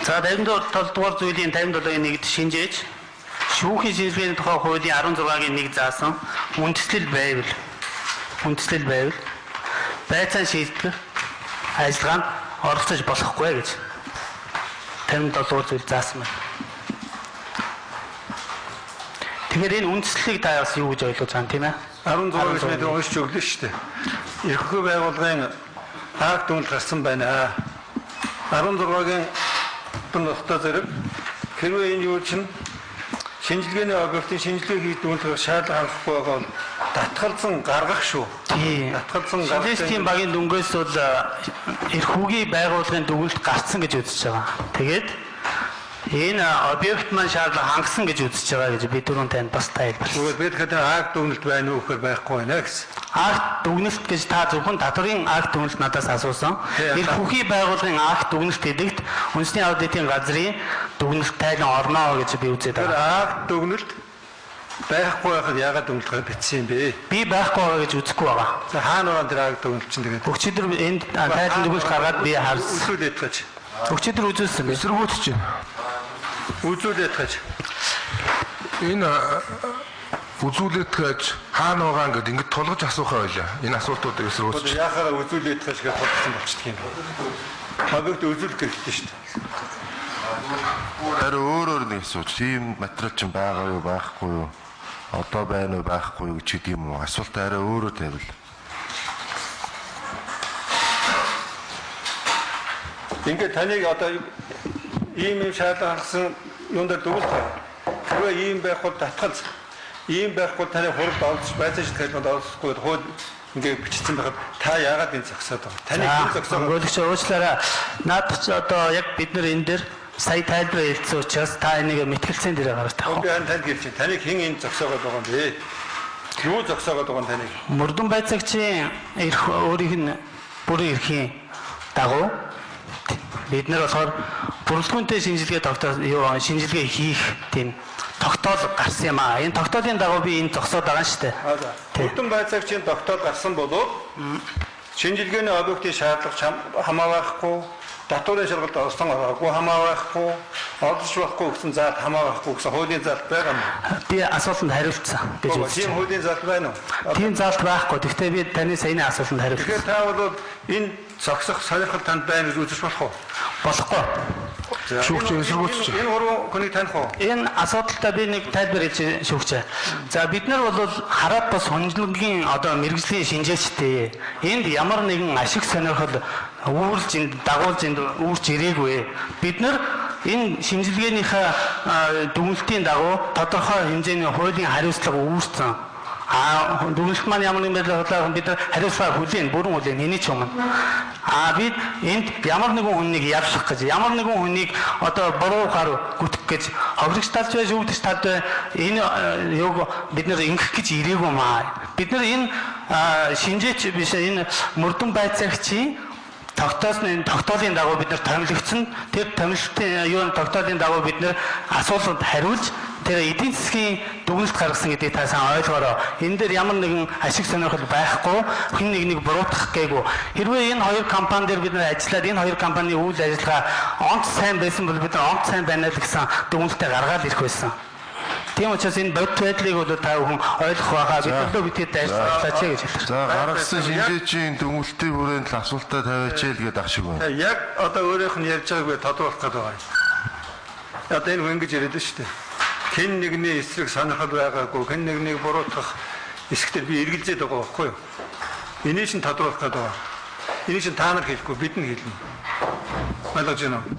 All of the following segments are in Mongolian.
За 57 дугаар зүйлийн 57-ийн 1-д шинжээж шүүхийн шинжилгээний тухай хуулийн 16-гийн 1 заасан үндэслэл байвал байцаан шийдэх ажиллагаанд оролцож болохгүй гэж 57 дугаар зүйл заасан байна. Тэгэхээр энэ үндэслэлийг та бас юу гэж ойлгож байгаа юм тийм ээ? 16 гэж би уншиж өглөө шүү дээ. Эрхүү байгууллагын акт дүнэл гарсан байна. 16-гийн ноттой зэрэг хэрвээ энэ юу чинь шинжилгээний объектын шинжилгээ хийж дүнэлэх шаардлага хангахгүй байгаа бол татгалзан гаргах шүү. Тийм. Татгалзан гаргах. Шинжээчдийн багийн дүнгээс бол эрхүүгийн байгууллагын дүгнэлт гарцсан гэж үзэж байгаа. Тэгээд энэ объект маань шаардлага хангасан гэж үзэж байгаа гэж би түрүүн танд бас тайлбарласан. Тэгвэл би тэгэхээр акт дүгнэлт байна уу гэхээр байхгүй байна гэсэн. Акт дүгнэлт гэж та зөвхөн татварын акт дүгнэлт надаас асуусан. Эрхүүгийн байгууллагын акт дүгнэлт гэдэгт үндэсний аудитын газрын дүгнэлт тайлан орно гэж би үзээд Тэгэхээр байгаа. акт дүгнэлт байхгүй байхад яагаад дүгнэлт бичсэн юм бэ? Би байхгүй байгаа гэж үзэхгүй байгаа. За хаана байгаа тэр акт дүгнэлт чинь тэгээд Өчигдөр энд тайлан дүгнэлт гаргаад би харсан. Үзүүлээд тааж. Өчигдөр үзүүлсэн би. Эсэргүүцэж байна. Үзүүлээд тааж. Энэ үзүүлээд гэж хаана байгаа ингээд ингэж тулгаж асуухаа байлаа. Энэ асуултуудыг эсэргүүцэж. Яхаараа үзүүлээд тааж гэж бодсон болчихдөг юм. Объект үзүүлэх хэрэгтэй шүү дээ. Харин өөрөөр нэг асууж, тийм материал чинь байгаа юу, байхгүй юу? Одоо байна уу, байхгүй юу гэж гэдэг юм уу? Асуулт арай өөрөөр тавил. Ингээд таныг одоо ийм юм шаардлага хангасан юун дээр дүгнэлт байна. Хэрвээ ийм байх бол татгалз. Ийм байхгүй таны хуралд оролцож байцаан шийдэх ажиллагаанд оролцохгүй хууль ингээд бичсэн байхад та яагаад энэ зогсоод байгаа? Таны хэн зогсоогоо Мөнгөлөгч уучлаарай. Наадах чи одоо яг бид нар энэ дээр сая тайлбар хэлсэн учраас та энийг мэтгэлцэн дээр гаргаж тавих. би харин танд хэлж байна. Таныг хэн энэ зогсоогоод байгаа юм бэ? Юу зогсоогоод байгаа юм таныг? Мөрдөн байцаагчийн эрх өөрийнх нь бүрэн эрхийн дагуу бид нар болохоор бүрэлдэхүүнтэй шинжилгээ тогтоо юу шинжилгээ хийх тийм тогтоол гарсан юм аа. Энэ тогтоолын дагуу би энэ зогсоод байгаа юм шүү дээ. Аа за. Мөрдөн байцаагчийн тогтоол гарсан болов шинжилгээний объектын шаардлага хамаа байхгүй, татварын шалгалт орсон ороогүй хамаа байхгүй, оролцож болохгүй гэсэн заалт хамаа байхгүй гэсэн хуулийн заалт байгаа юм. Би асуултанд хариулцсан гэж үзэж Тийм байна. хуулийн заалт байна уу? Тийм заалт байхгүй. Гэхдээ би таны саяны асуултанд хариулсан. Тэгэхээр та бол энэ зогсох сонирхол танд байна гэж үзэж болох уу? Болохгүй. Шүүгч эсэргүүцэж. Энэ гурван хүнийг таних уу? Энэ асуудалтай би нэг тайлбар хэлж шүүгчээ. За бид нар бол хараад бас хонжлонгийн одоо мэрэгжлийн шинжээчтэй. Энд ямар нэгэн ашиг сонирхол үүрлж энд дагуулж энд үүрч ирээгүй. Бид нар энэ шинжилгээнийхээ дүгнэлтийн дагуу тодорхой хэмжээний хуулийн хариуцлага үүрсэн. А дүгнэлт маань ямар нэгэн байдлаар бид нар хариуцлага хүлээн, бүрэн хүлээн хэний ч өмнө. А бид энд ямар нэгэн хүнийг явших гэж, ямар нэгэн хүнийг одоо буруугаар гүтгэх гэж, ховрогч талж бай, шүүгдэж талд бай, энэ юуг бид нар ингэх гэж ирээгүй маа. Бид нар энэ шинжээч биш энэ мөрдөн байцаагчийн тогтоосон энэ тогтоолын дагуу бид нар томилогдсон. Тэр томилолтын юу тогтоолын дагуу бид нар асуултанд хариулж тэр эдийн засгийн дүгнэлт гаргасан гэдгийг та сайн ойлгоорой. Энэ дээр ямар нэгэн ашиг сонирхол байхгүй, хэн нэг нэг буруутгах гээгүй. Хэрвээ энэ хоёр компани дээр бид нар ажиллаад энэ хоёр компанийн үйл ажиллагаа онц сайн байсан бол бид нар онц сайн байна л гэсэн дүгнэлтээ гаргаад ирэх байсан. Тийм учраас энэ бодит байдлыг бол та бүхэн ойлгох байхаа бид нар лөө битэд ажиллаач гэж хэлж байна. За гаргасан шинжээчийн дүгнэлтийн хүрээнд л асуултаа тавиач л гэдэг ах шиг байна. Яг одоо өөрийнх нь ярьж байгааг би тодруулах гээд байгаа юм. Одоо энэ хүн ингэж яриад шүү дээ. Хэн нэгний эсрэг сонирхол байгаагүй, хэн нэгнийг буруутгах эсрэг дээр би эргэлзээд байгаа байхгүй юу? Энийг чинь тодруулах гээд байгаа. Энийг чинь та нар хэлэхгүй, бид нь хэлнэ. Ойлгож байна уу?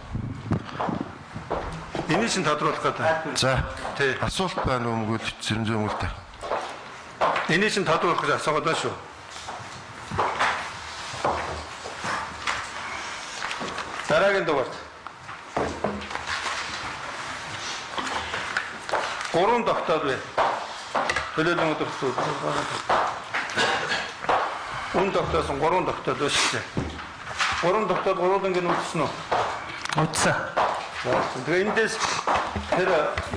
Энийг чинь тодруулах гээд байна. За Тий. асуулт байна уу мөгөл зэрэмзээ мөлтэй. Энийг чинь тодруулах гэж асуугаад байна шүү. Дараагийн дугаарт. Гурван тогтоол бай. Төлөөлөн өдөртөө. Үн тогтоосон гурван тогтоол байна шүү дээ. Гурван тогтоол гурван ингэ үзсэн үү? Үтсэн. Тэгээ эндээс тэр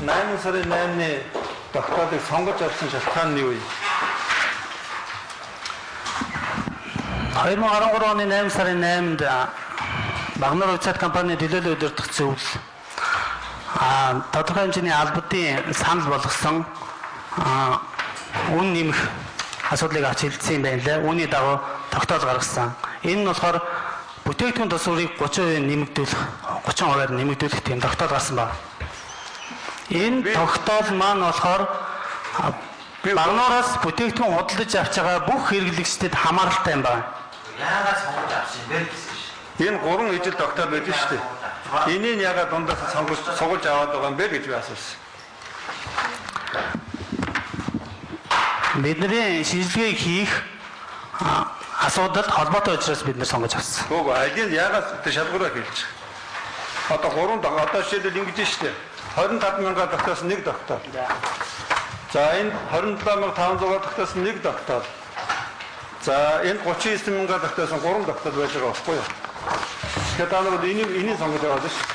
8 сарын 8-ны тогтоолыг сонгож авсан шалтгаан нь юу вэ? 2013 оны 8 сарын 8-нд Багануур хувьцаат компани төлөөлөл удирдах зөвлөл тодорхой хэмжээний албадын санал болгосон үн нэмэх асуудлыг авч хэлэлцсэн юм байна лээ. Үүний дагуу тогтоол гаргасан. Энэ нь болохоор бүтээгдэхүүн тус үрийг 30% нэмэгдүүлэх, 30%-аар нэмэгдүүлэх тийм тогтоол гарсан байна. Энэ тогтоол маань болохоор Багануураас бүтээгдэхүүн худалдаж авч байгаа бүх хэрэглэгчдэд хамааралтай юм байна. Яагаад сонгож авсан юм бэ гэсэн шин. Энэ гурван ижил тогтоол байдаг шүү дээ. Энийг яагаад дундаас нь сонгож сугалж аваад байгаа юм бэ гэж би асуусан. Бидний шинжилгээ хийх асуудалд холбоотой учраас бид нар сонгож авсан. Үгүй алийг яагаад тэр шалгуураа хэлж байгаа. Одоо гурван одоо жишээлбэл ингэж шүү дээ. 25 мянгаар тогтоосон нэг тогтоол. За энэ 27500-аар тогтоосон нэг тогтоол. За энэ 39 мянгаар тогтоосон гурван тогтоол байж байгаа байхгүй юу? Тэгэхээр та нар бол энийг сонгож аваад шүү.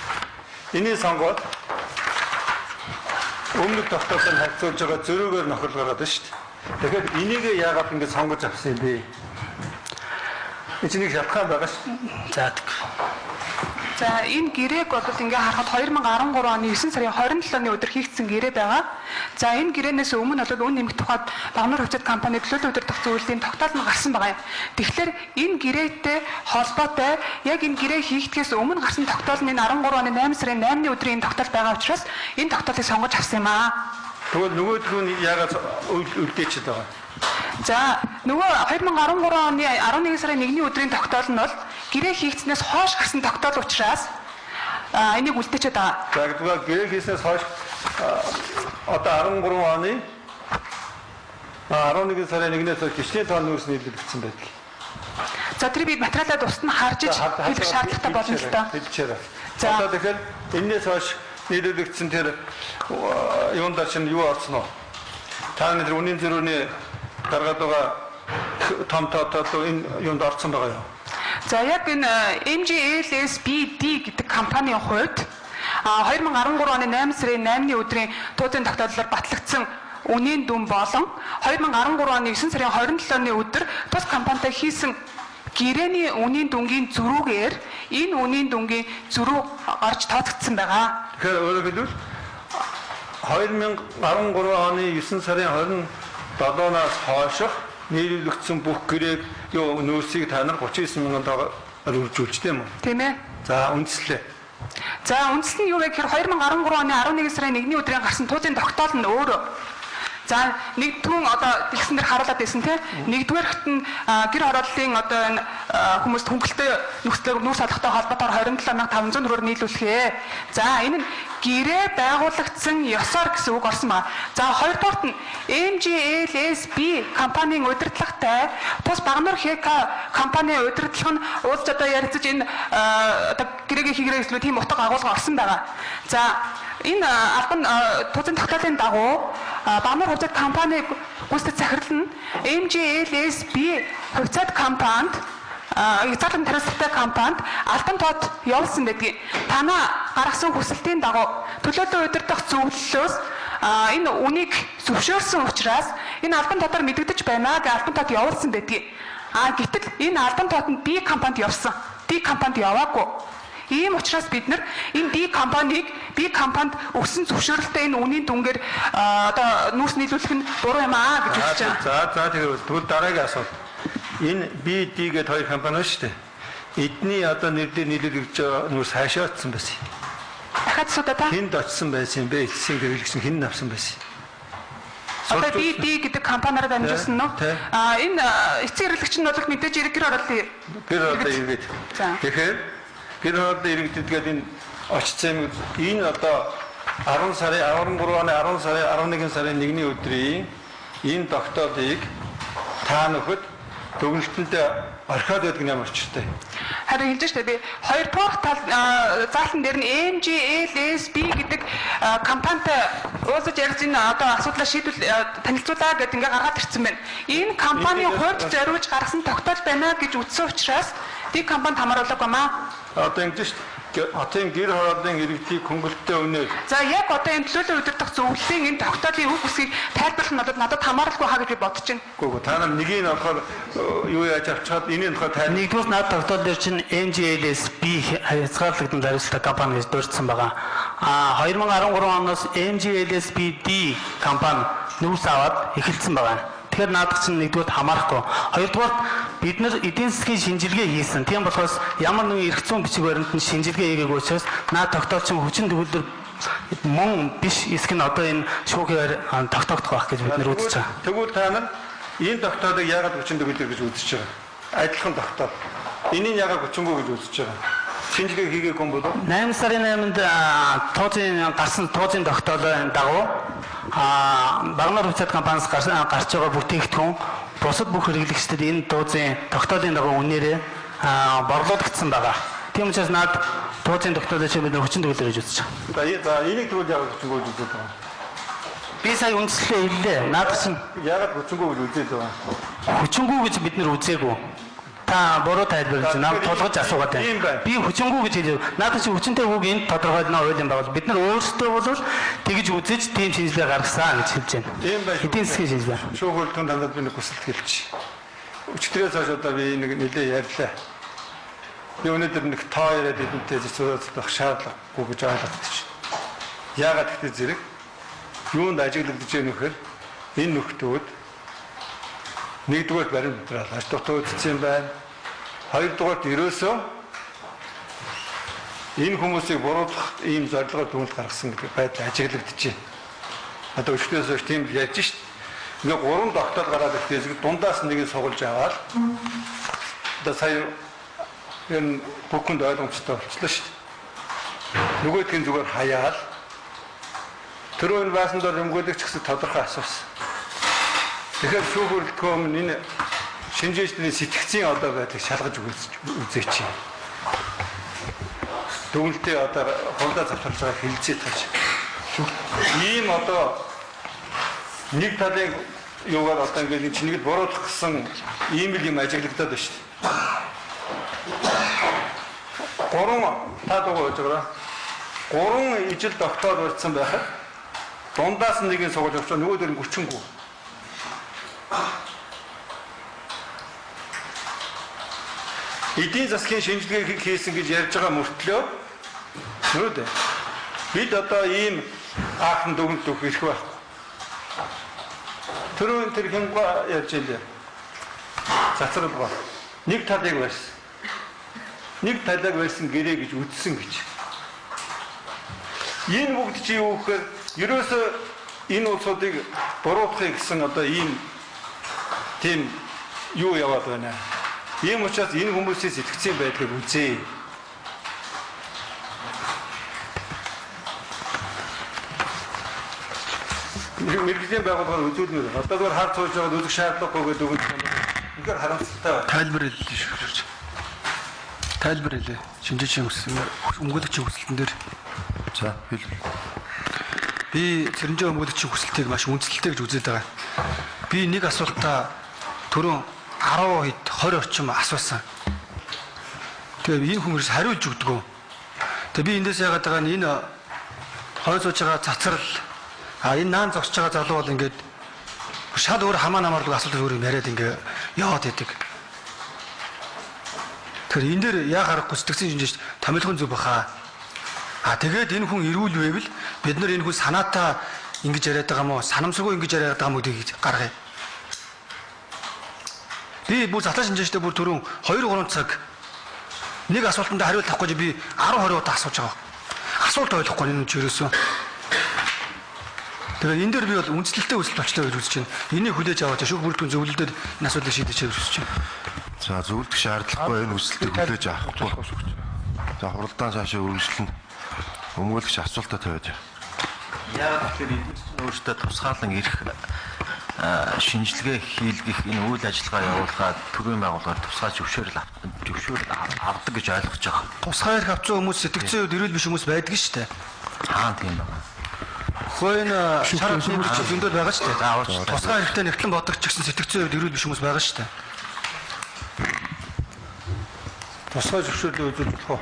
Энийг сонгоод өмнөх тогтоолтой харьцуулж байгаа зөрүүгээр нохирол гаргаад байна шүү дээ. Тэгэхээр энийг яагаад ингэж сонгож авсан юм бэ? Энэ чинь нэг шалтгаан байгаа шүү. За тэг. За энэ гэрээг бол ингээ харахад 2013 оны 9 сарын 27-ны өдөр хийгдсэн гэрээ байгаа. За энэ гэрээнээс өмнө бол үн нэмэх тухайд Багануур хувьцаат компани төлөөлөл удирдах зөвлөлийн тогтоол нь гарсан байгаа юм. Тэгэхээр энэ гэрээтэй холбоотой яг энэ гэрээ хийгдэхээс өмнө гарсан тогтоол нь энэ 13 оны 8 сарын 8-ны өдрийн энэ тогтоол байгаа учраас энэ тогтоолыг сонгож авсан юм аа. Тэгвэл нөгөөдгөө нь яагаад үлдээчихэд байгаа юм? За нөгөө 2013 оны 11 сарын 1-ний өдрийн тогтоол нь бол гэрээ хийгдснээс хойш гарсан тогтоол учраас энийг үлдээчихэд байгаа. За тэгвэл гэрээ хийснээс хойш одоо 13 оны 11 сарын 1-ээс хойш гişний тоон нүүрс нийлүүлэгдсэн байдаг. За тэр би материалаа тусад нь харж иж хэлэх шаардлагатай болно л доо. Хэлчихээрэй. За. Одоо тэгэхээр энэс хойш нийлүүлэгдсэн тэр юундаа чинь юу орсон уу? Та нар тэр үнийн зөрүүний гаргаад байгаа том тоотоо энэ юунд орсон байгаа юу? За яг энэ MGLSBD гэдэг компанийн хувьд 2013 оны 8 сарын 8-ны өдрийн туузын тогтооллоор батлагдсан үнийн дүн болон 2013 оны 9 сарын 27-ны өдөр тус компанитай хийсэн гэрээний үнийн дүнгийн зөрүүгээр энэ үнийн дүнгийн зөрүү гарч тооцогдсон байгаа. Тэгэхээр өөрөөр хэлбэл 2013 оны 9 сарын 27-наас хойших нийлүүлэгдсэн бүх гэрээг юу нөөцийг та нар 39 мянган доллар үржүүлж тийм үү? Тийм ээ. За үндэслээ. За үндэс нь юу вэ гэхээр 2013 оны 11 сарын 1-ний өдрийн гарсан туузын тогтоол нь өөрөө. За нэгдүгээр одоо дэлгэсэн дээр харуулад байсан тийм нэгдүгээрт нь гэр хорооллын одоо энэ хүмүүст хөнгөлтэй нөхцлөөр нүүрс олохтой холбоотойгоор 27500 төгрөгөөр нийлүүлэхээ. За энэ нь гэрээ байгуулагдсан ёсоор гэсэн үг орсон байна. За хоёрдугаарт нь MGLSB компанийн удирдлагатай тус Багануур ХК компанийн удирдлага нь уулзч одоо ярилцаж энэ одоо гэрээгээ хийгэрээ гэсэн тийм утга агуулга орсон байгаа. За энэ албан туузын тогтоолын дагуу Багануур хувьцаат компани гүйцэтгэх захирал нь MGLSB хувьцаат компанид хязгаарлалтын хариуцлагатай компанид албан тоот явуулсан байдгийг. Танаа гаргасан хүсэлтийн дагуу төлөөлөл удирдах зөвлөлөөс энэ үнийг зөвшөөрсөн учраас энэ албан тоотоор мэдэгдэж байна гэж албан тоот явуулсан байдгийг. Гэтэл энэ албан тоот нь B компанид явсан. D компанид яваагүй. Ийм учраас бид нар энэ D компанийг B компанид өгсөн зөвшөөрөлтөө энэ үнийн дүнгээр одоо нүүрс нийлүүлэх нь буруу юм аа гэж үзэж байгаа. За за тэгвэл дараагийн асуулт. Энэ B, D гэдэг хоёр компани байна шүү дээ. Эдний одоо нэр дээр нийлүүлэгдэж байгаа нүүрс хаашаа очсон байсан юм? Дахиад асуудаа та. Хүнд очсон байсан юм бэ? Эцсийн хэрэглэгч нь хэн авсан байсан юм? Одоо B, D гэдэг компаниараа дамжуулсан нь. Энэ эцсийн хэрэглэгч нь бол мэдээж гэр хорооллын гэр хорооллын иргэд. Тэгэхээр гэр хорооллын иргэдэд гээд энэ очсон юм энэ одоо 10 сарын 13 оны 10 сарын 11 сарын 1-ний өдрийн энэ тогтоолыг та нөхөд дүгнэлтэндээ орхиод байдаг нь ямар учиртай? Харин хэлж штэ би хоёрдугаар тал заалтан дээр нь MGLSB гэдэг компанитай уулзаж ярьж энэ одоо асуудлаа шийдвэл танилцуулаа гэдээ ингээ гаргаад ирсэн байна. Энэ компанийн хувьд зориулж гаргасан тогтоол байна гэж үздсэн учраас D компанид хамааруулаагүй маа. Одоо ингэж штэ Хотын гэр хорооллын иргэдийг хөнгөлөлттэй үнээр. За яг одоо энэ төлөөлөл удирдах зөвлөлийн энэ тогтоолын үг үсгийг тайлбарлах нь бол надад хамааралгүй хаа гэж би бодож байна. Үгүй та нар нэгийг нь болохоор юу яаж авчаад энийг нь болохоор тайл. Нэгдүгээр над тогтоол дээр чинь MGLS-B хязгаарлагдсан хариуцлагатай компани гэж дурдсан байгаа. А 2013 оноос MGLS-B-D компани нүүрс аваад эхэлсэн байгаа. Тэгэхээр наадах чинь нэгдүгээрт хамаарахгүй. Хоёрдугаарт бид нар эдийн засгийн шинжилгээ хийсэн. Тийм болохоос ямар нэгэн эрх зүйн бичиг баримт нь шинжилгээ хийгээгүй учраас наад тогтоол чинь хүчин төгөлдөр мөн биш эсэх нь одоо энэ шүүхийн тогтоогдох байх гэж бид нар үзэж байгаа. Тэгвэл та нар энэ тогтоолыг яагаад хүчин төгөлдөр гэж үзэж байгаа? Адилхан тогтоол. Энийг яагаад хүчингүй гэж үзэж байгаа? Шинжилгээ хийгээгүй юм болов? 8 сарын 8-нд туузын гарсан туузын тогтоолын дагуу Багнаар хувьцаат компаниас гарч байгаа бүтээгдэхүүн бусад бүх хэрэглэгчдэд энэ туузын тогтоолын дагуу үнээрээ борлуулагдсан байгаа. Тийм учраас наад туузын тогтоолыг чинь бид хүчин төгөлдөр гэж үзэж байгаа. За энийг тэгвэл яагаад хүчингүй гэж үзээд байгаа? Би сая үндэслэлээ хэллээ. Наадах чинь яагаад хүчингүй гэж үзээд байгаа? Хүчингүй гэж бид нар үзээгүй. Та буруу тайлбарлаж нам тулгаж асуугаад байна. Би хүчингүй гэж хэлээ. Наадах чинь хүчинтэй үг энд тодорхойлно хуулийн байгууллага. Бид нар өөрсдөө бол тэгж үзэж тийм шинжилгээ гаргасан гэж хэлж байна. Тийм байна. Эдийн засгийн шинжилгээ. Шүүх хурлын дандаа би нэг хүсэлт хэлчих. Өчигдрээс хойш одоо би нэг нэлээ ярьлаа. Би өнөөдөр нэг тоо яриад эдэнтэй зөрчилдөх шаардлагагүй гэж ойлгогдчих. Яагаад гэвэл зэрэг юунд ажиглагдаж байна вэ гэхээр энэ нөхдүүд нэгдүгээр баримт материал аж дутуу үзсэн байна. Хоёрдугаарт ерөөсөө энэ хүмүүсийг буруутгах ийм зорилгоор дүгнэлт гаргасан гэдэг байдал ажиглагдаж байна. Одоо өчигдрээс хойш тийм л ярьж шít. Ингээ гурван тогтоол гараад ирэхдээ дундаас нэгийг сугалж аваад одоо сая энэ бүхэнд ойлгомжтой болчихлоо шүү дээ. Нөгөөдхийн зүгээр хаяал түрүү энэ баасан дор өмгөөлөгч гэсэн тодорхой асуусан. Тэгэхээр шүүх хурлын өмнө энэ шинжээчдийн сэтгцийн одоо байдлыг шалгаж үзээч. Дүгнэлтээ одоо хурдаа завтарж байгаа хэлцээ тааж. Ийм одоо нэг талын юугаар одоо ингээд чинийд буруутгах гэсэн ийм л юм ажиглагдаад байна шүү дээ. Гурван та дугуй байж байгаа. Гурван ижил доктор барьсан байхад дундаас нэгийг сугалж авчаа нөгөөдөр нь хүчингүй. Эдийн засгийн шинжилгээ хийсэн гэж ярьж байгаа мөртлөө нүүд бид одоо ийм аахан дүгнэлт өгөх эрх байхгүй. Түрүүн тэр хямга ярьж илээ. Цацрал ба нэг талыг барьсан. Нэг талыг барьсан гэрээ гэж үздсэн гэж. Энэ бүгд чи юу гэхээр ерөөсөө энэ улсуудыг буруутгахыг гэсэн одоо ийм тийм юу яваад байна. Ийм учраас энэ хүмүүсийн сэтгцийн байдлыг үзье. Мэргэжлийн байгууллагаар үзүүлмээр. Одоо зүгээр хар цууж байгаад үзэх шаардлагагүй гэдэг үг нь үнэхээр харамсалтай байна. Тайлбар хэллээ шүүгч. Тайлбар хэлээ. Шинжээчийн хүсэл, өмгөөлөгчийн хүсэлтэн дээр. За хэл. Би Цэрэнжээ өмгөөлөгчийн хүсэлтийг маш үндэслэлтэй гэж үзээд байгаа. Би нэг асуултаа түрүүн 10 хэд 20 орчим асуусан. Тэгээ энэ хүмүүс хариулж өгдөг. Тэгээ би эндээс яагаад байгаа нь энэ хойд сууж байгаа цацрал энэ наан зогсож байгаа залуу бол ингээд шал өөр хамаа намаарлаг асуулт өөр юм яриад ингээд яваад идэг. Тэгэхээр энэ дээр яа харахгүй сэтгцэн шинжээч томилхон зүг баха. А тэгээд энэ хүн эрүүл байвал бид нар энэ хүн санаатай ингэж яриад байгаа мó санамсаргүй ингэж яриад байгаа мó гэдгийг гаргая. Би бүр затлаа шинжээчтэй бүр түрүүн 2 3 цаг нэг асуултанд хариулт авахгүй би 10 20 удаа асууж байгаа. Асуулт ойлгохгүй энэ ч ерөөсөө. Тэгэхээр энэ дээр би бол үндэслэлтэй үзэлт болчлоо гэж үзэж байна. Энийг хүлээж аваад шүүх бүрдгүн зөвлөлдөд энэ асуудлыг шийдэж гэж үзэж байна. За зөвлөх шаардлагагүй энэ хүсэлтийг хүлээж авахгүй. За хуралдаан цаашаа үргэлжлэнэ. Өмгөөлөгч асуултаа тавиад. Яагаад гэхээр эдийн засгийн өөртөө тусгаалan ирэх шинжилгээ хийлгэх энэ үйл ажиллагаа явуулахад төрийн байгууллагаар тусгай зөвшөөрөл авдаг гэж ойлгож байгаа. Тусгай эрх авсан хүмүүс сэтгцэн үед эрүүл биш хүмүүс байдаг шүү дээ. Хаан тийм байна. Хөө энэ шар хөдөлмөрч зөндөл байгаа шүү дээ. Тусгай эрхтэй нэгтлэн бодогч гэсэн сэтгцэн үед эрүүл биш хүмүүс байгаа шүү дээ. Тусгай зөвшөөрлөө үзүүлж болох уу?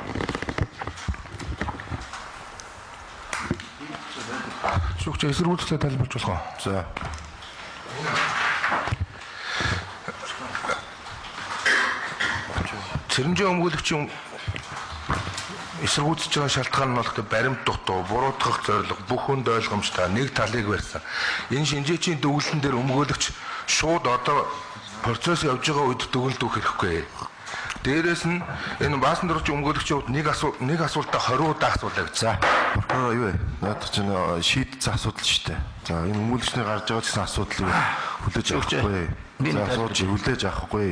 Шүүгч эсэргүүцлээ тайлбарж болох уу? За. Цэрэнжийн өмгөөлөгчийн эсэргүүцэж байгаа шалтгаан нь болохоор баримт дутуу, буруутгах зорилго, бүх хүнд ойлгомжтой нэг талыг барьсан. Энэ шинжээчийн дүгнэлтэн дээр өмгөөлөгч шууд одоо процесс явж байгаа үед дүгнэлт өгөх хэрэггүй. Дээрээс нь энэ баасан туршийн өмгөөлөгчийн хувьд нэг асуултаа 20 удаа асуулаа гэж. За, прокурор юу вэ? Наадах чинь шийдсэн асуудал шүү дээ. За, энэ өмгөөлөгчний гарч байгаа ч гэсэн асуудлыг хүлээж авахгүй. За, сууж хүлээж авахгүй.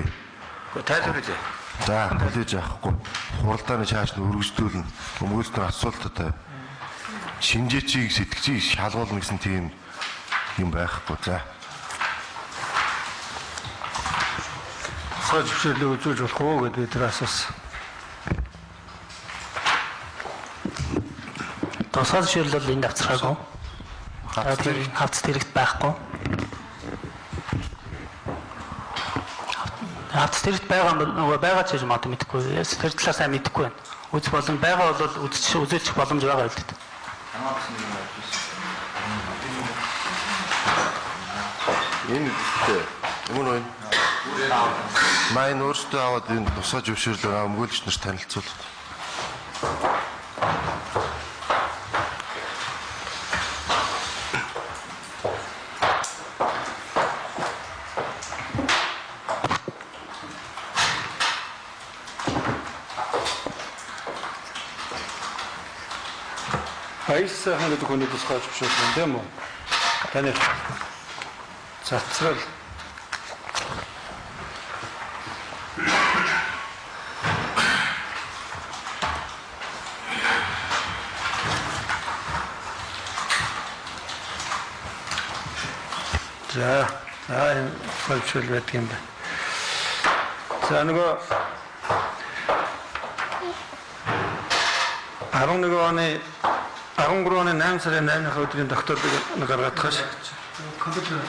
Тайлбарлая. За, хүлээж авахгүй. Хуралдааны чааш нь өргөжлүүлнэ. Өмгөөлөлтөөр асуулттай. Шинжээчийг сэтгэцийг шалгуулна гэсэн тийм юм байхгүй. За. Тусгай зөвшөөрлийг үзүүлж болох уу гэдээ бид нар асуусан. Тусгай зөвшөөрөл бол энд авцраагүй. Хавцад хэрэгт байхгүй. Хавцад хэрэгт байгаа нөгөө байгаа ч гэж магадгүй мэдэхгүй. Тэр талаар сайн мэдэхгүй байна. Үзэх боломж байгаа бол үзүүлчих боломж байгаа л дээ. Энэ үстэй. Өмнө нь Майн өөртөө аваад энэ тусгай зөвшөөрлөөр өмгөөлөгч нарт танилцуул. Баяр сайхан гэдэг хүний тусгай зөвшөөрөл тийм үү? Таны цацрал За, энэ зөвшөөрөл байдаг юм байна. За нөгөө 11 оны 13 оны 8 сарын 8-ны өдрийн тогтоолыг гаргадах ш. Компьютер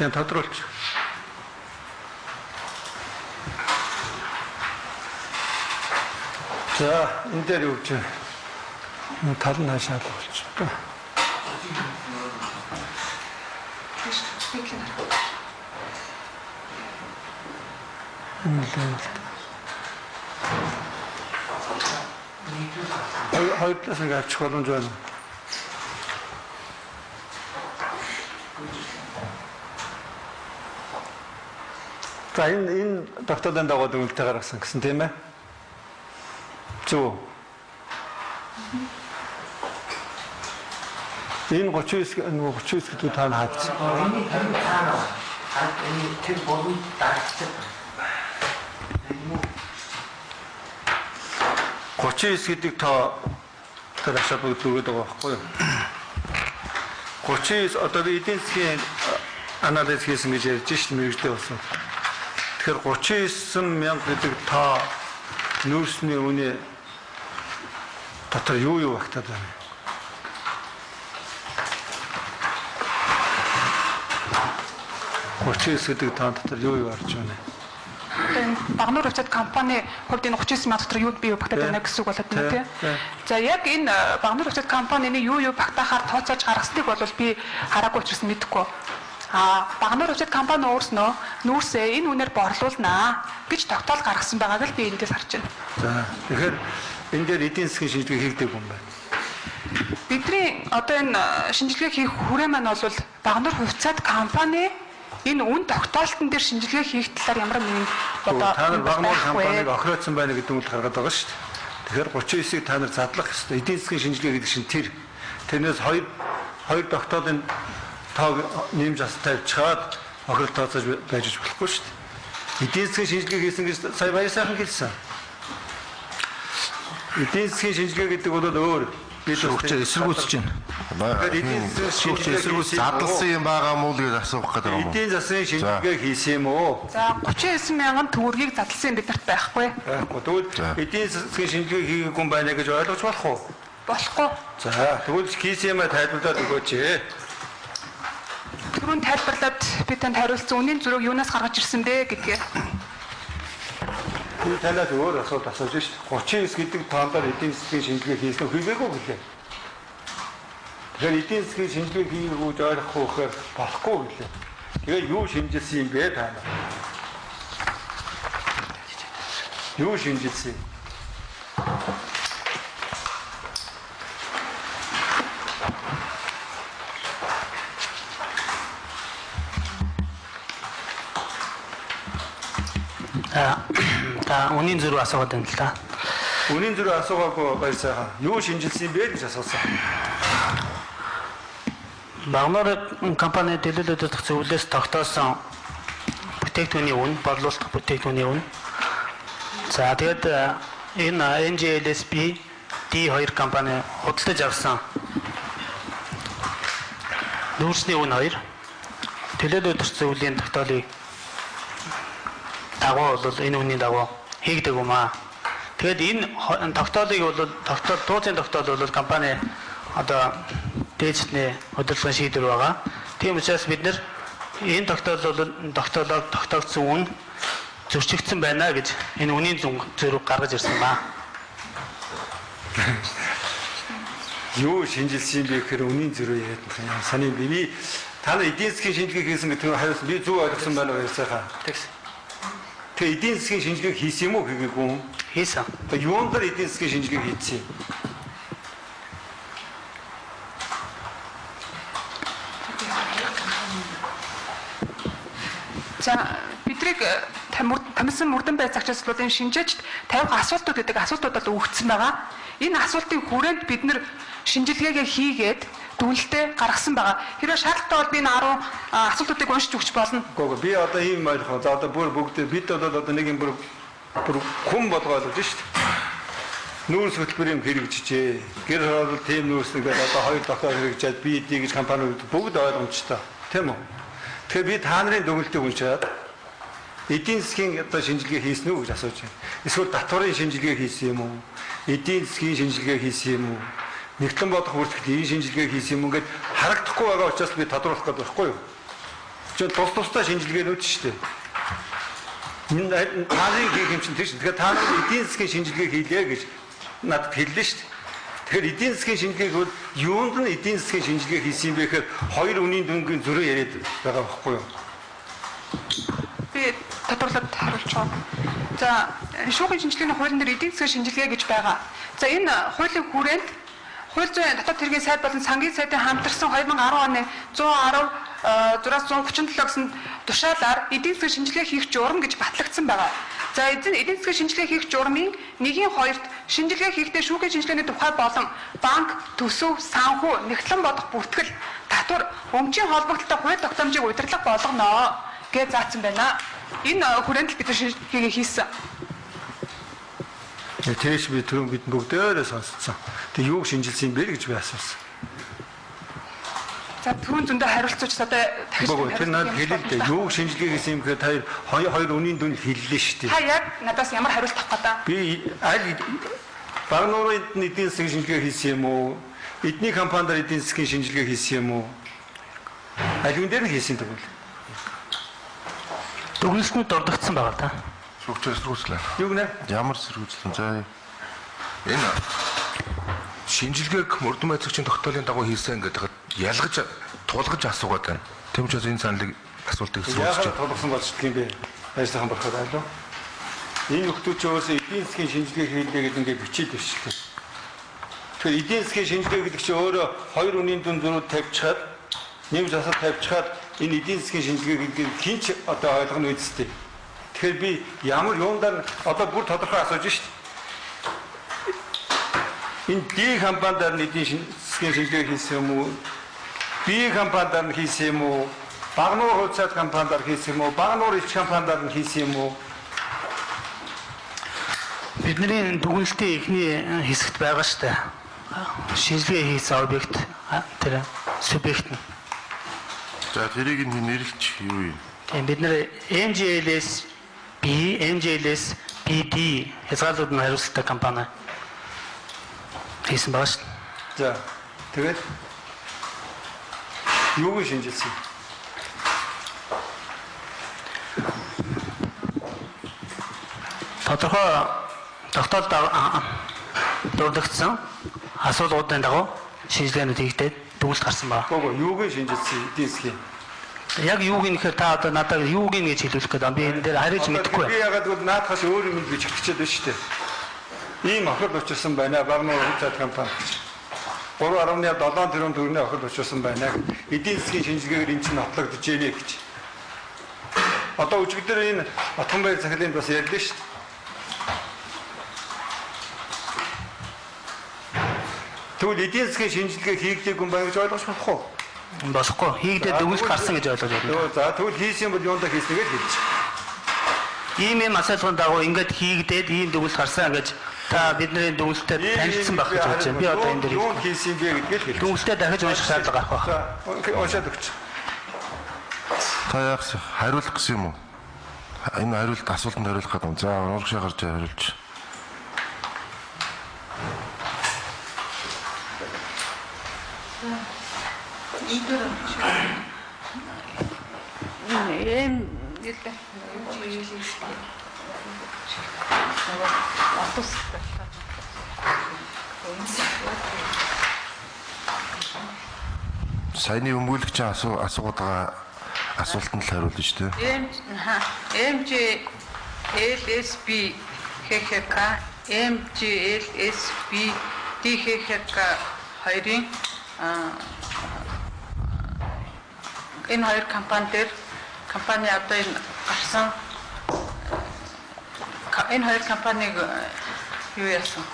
Тийм тодруулж. За, энэ дээр юу гэж байна? Тал нь хаашаа болчих. Хоёр талаас нэг авчих боломж байна. За энэ тогтоолын дагуу дүгнэлтээ гаргасан гэсэн тийм ээ? Зөв. Энэ 39 нөгөө 39 гэдэг та хаагдсан. Энэ таана. Энэ тэр болон дарагцдаг. 39 гэдэг тоо тэр ашаа бүгд өгöd байгаа байхгүй юу? 39 одоо би эдийн засгийн анализ хийсэн гэж ярьж шин мэрэгжлийн болсон. Тэгэхээр 39 мянга гэдэг тоо нүүрсний үнэ дотор юу юу багтаад байна вэ? 39 гэдэг тоо дотор юу юу орж байна вэ? Энэ Багнуур хувьцаат компани хувьд энэ 39 мянга дотор юу бий багтаад байна гэсэн үг болоод байна тий. За яг энэ Багнуур хувьцаат компанины юу юу багтаахаар тооцоож гаргасныг бол би хараагүй учраас мэдэхгүй. Багануур хувьцаат компани өөрснөө нүүрсээ энэ үнээр борлуулнаа гэж тогтоол гаргасан байгааг л би эндээс харж байна. За тэгэхээр энэ дээр эдийн засгийн шинжилгээ хийгдэг юм байна. Бидний одоо энэ шинжилгээ хийх хүрээ маань бол Багануур хувьцаат компани энэ үн тогтоолтон дээр шинжилгээ хийх талаар ямар нэгэн одоо та нар Багануур компаниг охироцсон байна гэдэг үйл гаргаад байгаа шүү дээ. Тэгэхээр 39-ийг та нар задлах ёстой. Эдийн засгийн шинжилгээ гэдэг чинь тэр. Тэрнээс хоёр тогтоолын тоог нэмж ас тавьчихад охирол тооцоож байж болохгүй шүү дээ. Эдийн засгийн шинжилгээ хийсэн гэж сая баяр сайхан хэлсэн. Эдийн засгийн шинжилгээ гэдэг бол өөр. Би эсэргүүцэж байна. Эдийн засгийн шинжилгээ задлсан юм байгаа мó л гэж асуух гэдэг юм уу? Эдийн засгийн шинжилгээ хийсэн юм уу? За 39 мянган төгрөгийг задлсан юм биднэрт байхгүй. Байхгүй. Тэгвэл эдийн засгийн шинжилгээ хийгээгүй юм байна гэж ойлгож болох уу? Болохгүй. За тэгвэл хийсэн юмаа тайлбарлаад өгөөч. Түрүүн тайлбарлаад би танд хариулсан үнийн зөрүүг юунаас гаргаж ирсэн бэ гэдгээ. Би танаас өөр асуулт асууж шүү дээ. 39 гэдэг тоон дээр эдийн засгийн шинжилгээ хийсэн үү хийгээгүй гэлээ. Тэгэхээр эдийн засгийн шинжилгээ хийгээгүй гэж ойлгохгүй гэхээр болохгүй гэлээ. Тэгээ юу шинжилсэн юм бэ та нар? Юу шинжилсэн юм? Та үнийн зөрүү асуугаад байна л да. Үнийн зөрүү асуугаагүй баяр сайхан. Юу шинжилсэн бэ гэж асуусан. Багануур компани төлөөлөл удирдах зөвлөлөөс тогтоосон бүтээгдэхүүний үн, борлуулах бүтээгдэхүүний үн. За тэгээд энэ NGLSB D2 компани худалдаж авсан нүүрсний үн 2 төлөөлөл удирдах зөвлөлийн тогтоолыг дагуу бол энэ үнийн дагуу хийгдэг юм аа. Тэгээд энэ тогтоолыг бол тогтоол тууцын тогтоол бол компани одоо дээжтний удирдлагын шийдвэр байгаа. Тийм учраас бид нэр энэ тогтоол бол тогтоолоор тогтоогдсон үн зөрчигдсөн байна гэж энэ үнийн зөрүүг гаргаж ирсэн ба. Юу шинжилсэн юм бэ гэхээр үнийн зөрүү яриад байна. Саний би та нар эдийн засгийн шинжилгээ хийсэн гэдэг нь хариулсан. Би зөв ойлгосон байна уу сайхан. Тэгс. Тэгээ эдийн засгийн шинжилгээг хийсэн юм уу хийгээгүй юм? Хийсэн. Тэгээ юун дээр эдийн засгийн шинжилгээг хийсэн юм? За бидрийг тамсан мөрдөн байцаагчаас бол энэ шинжээчд тавих асуултууд гэдэг асуултууд бол өгөгдсөн байгаа. Энэ асуултын хүрээнд бид нэр шинжилгээгээ хийгээд дүнэлтээ гаргасан байгаа. Хэрвээ шаардлагатай бол би энэ 10 асуултуудыг уншиж өгч болно. Үгүй би одоо ийм ойлгох. За одоо бүр бүгд бид бол одоо нэг юм бүр хүн болгоо ойлгож шүү дээ. Нүүрс хөтөлбөр юм хэрэгжижээ. Гэр хороолол тийм нүүрс нэгээд одоо хоёр доктор хэрэгжээд би эдний гэж компаниуд бүгд ойлгомжтой. Тийм үү? Тэгэхээр би та нарын дүгнэлтийг уншаад эдийн засгийн одоо шинжилгээ хийсэн үү гэж асууж байна. Эсвэл татварын шинжилгээ хийсэн юм уу? Эдийн засгийн шинжилгээ хийсэн юм уу? Нэгтлэн бодох бүртгэлийн шинжилгээ хийсэн юм ингээд харагдахгүй байгаа учраас би тодруулах гэдэг байхгүй юу? Чи тус тусдаа шинжилгээнүүд шүү дээ. Энэ та нарын хийх юм чинь тэр шүү. Тэгэхээр та нар эдийн засгийн шинжилгээ хийлээ гэж надад хэллээ шүү дээ. Тэгэхээр эдийн засгийн шинжилгээг бол юунд нь эдийн засгийн шинжилгээ хийсэн юм бэ гэхээр хоёр үнийн дүнгийн зөрүү яриад байгаа байхгүй юу? Би тодруулаад хариулж байгаа. За шүүхийн шинжилгээний хуулийн дээр эдийн засгийн шинжилгээ гэж байгаа. За энэ хуулийн хүрээнд хууль зүйн дотоод хэргийн сайд болон сангийн сайдын хамтарсан 2010 оны 110 637 гэсэн тушаалаар эдийн засгийн шинжилгээ хийх журам гэж батлагдсан байгаа. За эдийн засгийн шинжилгээ хийх журмын 1-2-т шинжилгээ хийхдээ шүүхийн шинжилгээний тухай болон банк, төсөв, санхүү, нэгтлэн бодох бүртгэл, татвар, өмчийн холбогдлолтой хууль тогтоомжийг удирдлага болгоно гэж заасан байна. Энэ хүрээнд л бид шинжилгээ хийсэн. Тэрээс би түрүүн бид бүгдээрээ сонсцсон. Тэг юуг шинжилсэн юм бэ гэж би асуусан. За түрүүн зөндөө хариулцууч одоо дахиж тэр надад хэлээ л дээ. Юуг шинжилгээ хийсэн юм гэхээр та хоёр үнийн дүн хэллээ шүү дээ. Та яг надаас ямар хариулт авах гэдэг? Би аль Багануурын эдийн засгийн шинжилгээ хийсэн юм уу? Эдний компанидаар эдийн засгийн шинжилгээ хийсэн юм уу? Аль юун дээр нь хийсэн тэгвэл? Дүгнэлтэнд дурдгдсан байгаа та. Шүүгчээр сэргүүцлээ. Юу гэнэ? Ямар сэргүүцлэн? За энэ шинжилгээг мөрдөн байцаагчийн тогтоолын дагуу хийсэн гэдэг ялгаж Тулгаж асуугаад байна. Тийм учраас энэ саналыг асуултыг эсэргүүцэж Яагаад байна. тулгсан болчихдөг юм бэ? Ажлынхан бурхад алуу. Энэ нөхдүүд чи өөрөөсөө эдийн засгийн шинжилгээ хийлээ гэдэг ингээд бичээд ирчихлээ. Тэгэхээр эдийн засгийн шинжилгээ гэдэг чи өөрөө хоёр үнийн дүн зөрүүд тавьчихад нэм засал тавьчихад энэ эдийн засгийн шинжилгээ гэдгийг хинч одоо ойлгоно үсттэй. Тэгэхээр би ямар юундаар одоо бүр тодорхой асууж шít. Энэ D компаниар нь эдийн засгийн шинжилгээ хийсэн юм уу? B компаниар нь хийсэн юм уу? Багнуур хувьцаат компаниар хийсэн юм уу? Багнуур элч компаниар нь хийсэн юм уу? Бидний дүгнэлтийн эхний хэсэгт байгаа штэ. Шинжилгээ хийсэн объект тэр субъект нь. За тэрийг нь нэрлэж юу юм? Тийм бид нэр MJLS B, MJLS BD хязгаарлалт нь хариуцлагатай компани хийсэн байгаа шүү. За тэгээд юуг шинжилсэн? Тодорхой тогтоолд дурдагдсан асуудлуудын дагуу шинжилгээнүүд хийгдээд дүгнэлт гарсан байна. Гоо юуг шинжилсэн эдийн засгийн? Яг юуг нь гэхээр та одоо надад юуг нь гэж хэлүүлэх гэдэг. Би энэ дээр хариуч мэдэхгүй Би байна. ягаад гэвэл наадхаас өөр юм бичих хичээд байна шүү дээ. Ийм охид учирсан байна. Багнуур хувьцаат компани гэж. 3.7 тэрбум төгрөгийн охид учирсан байна. Эдийн засгийн шинжилгээгээр эн чинь нотлогдож гэнэ гэж. Одоо өчигдөр энэ Отгонбаяр захирлын бас ярьлаа шүү дээ. Тэгвэл эдийн засгийн шинжилгээ хийгдээгүй юм байна гэж ойлгож болох уу? Болохгүй. Хийгдээд дүгнэлт гарсан гэж ойлгож байна. За тэгвэл хийсэн бол юундаа хийснэгээ л хэлж. Ийм ийм асуудлын дагуу ингээд хийгдээд ийм дүгнэлт гарсан гэж та бидний дүгнэлтээр танилцсан байх гэж бодож байна. Би одоо энэ дээр юунд хийсэн бэ гэдгийг л хэлж. Дүгнэлтээ дахиж унших шаардлага гарах байх. За уншаад өгч. Та яах хариулах гэсэн юм уу? Энэ хариулт асуултанд хариулах гэдэг юм. За урагшаа гарч хариулж. Энэ нэлээ Саяны өмгөөлөгчийн асуугаад байгаа асуултанд л хариулна шүү дээ. MJ LSB ХХК MGLSB DХХК хоёрын энэ хоёр компани дээр компани одоо энэ гарсан энэ хоёр компаниг юу яасан?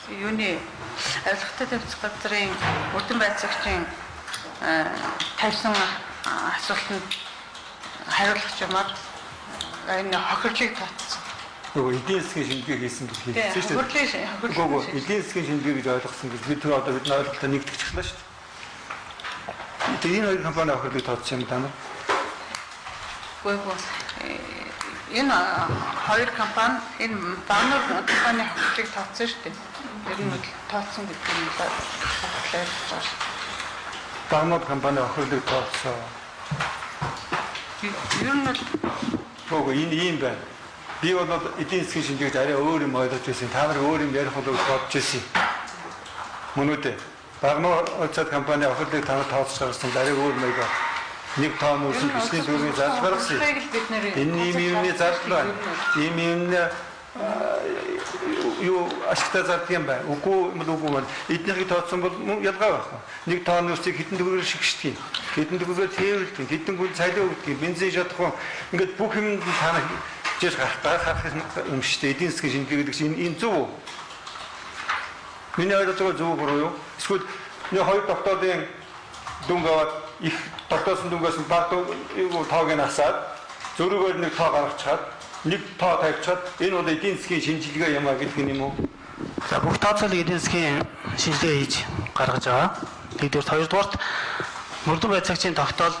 Юуны авилгатай тэмцэх газрын үдэн байцаагчийн тавьсан асуултанд хариулах юмар энэ хохирлыг тооцсон. Нөгөө эдийн засгийн шинжилгээ хийсэн гэж хэлсэн шүү дээ. Үгүй эдийн засгийн шинжилгээ гэж ойлгосон гэж бид тэр одоо бидний ойлголтоо нэгтгэчихлээ шүү дээ. Тэгээ энэ хоёр компани хохирлыг тооцсон юм даа. Үгүй энэ хоёр компани энэ баннер компани хохирлыг тооцсон шүү дээ. Ер нь тооцсон гэдэг нь л ойлгож байгаа шүү. Баннер компани хохирлыг тооцсон. Ер нь үгүй энэ ийм байна. Би бол эдийн засгийн шинжилгээг арай өөр юм ойлгож байсан. Та нар өөр юм ярих болов гэж бодож байсан. Мөн үү дээ. Багнуур хувьцаат компани охирлыг та нар тооцож гаргасан арай өөр маягаар нэг тоо нүүрсэн бичлийн төгрөгийн зардал гаргасан. Энэ ийм юмны зардал байна. Ийм юмны юу ашигтай зардаг юм байна. Үгүй юм бол үгүй бол эднийхийг тооцсон бол ялгаа байхгүй. Нэг тоо нүүрсийг хэдэн төгрөгөөр шигшдэг юм. Хэдэн төгрөгөөр тээвэрлдэг, хэдэн гүн цалин өгдөг, бензин шатах юм. Ингээд бүх юмд та нар жиш гарах юм шүү дээ. Эдийн засгийн шинжилгээ гэдэг чинь энэ зөв үү? Миний ойлгож байгаа зөв буруу юу? Эсвэл нэг хоёр докторын дүнг аваад их тогтоосон дүнгээс нь баг тоог нь асаад зөрүүгээр нэг тоо гаргачихад нэг тоо тавьчихад энэ бол эдийн засгийн шинжилгээ юм а гэдэг юм уу? За бүх тооцоолыг эдийн засгийн шинжилгээ хийж гаргаж байгаа. Нэгдүгээр, хоёрдугаарт мөрдөн байцаагчийн тогтоол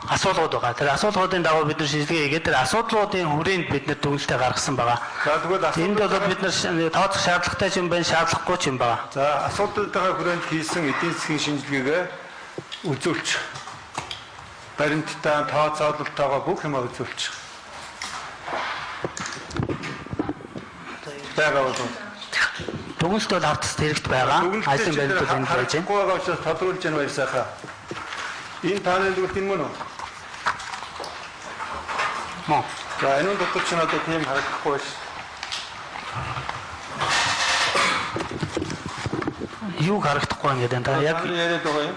асуудлууд байгаа. Тэр асуудлуудын дагуу бид нар шинжилгээ хийгээд тэр асуудлуудын хүрээнд бид нар дүгнэлтээ гаргасан байгаа. За тэгвэл энд бол бид нар тооцох шаардлагатай юм байна, шаардлагагүй юм байна. За асуудлуудын хүрээнд хийсэн эдийн засгийн шинжилгээгээ үзүүлч. Баримттай, тооцоололтойгоо бүх юмаа үзүүлч. Байгаа бол Дүгнэлт бол хавтас хэрэгт байгаа. Ажлын баримт бол энд байж байна. Харахгүй байгаа учраас тодруулж яана баяр сайхан. Энэ тааны дүгнэлт энэ мөн үү? Мөн. За энэ дотор ч надад тийм харагдахгүй байна. Юу харагдахгүй юм гэдэг та яг яриад байгаа юм.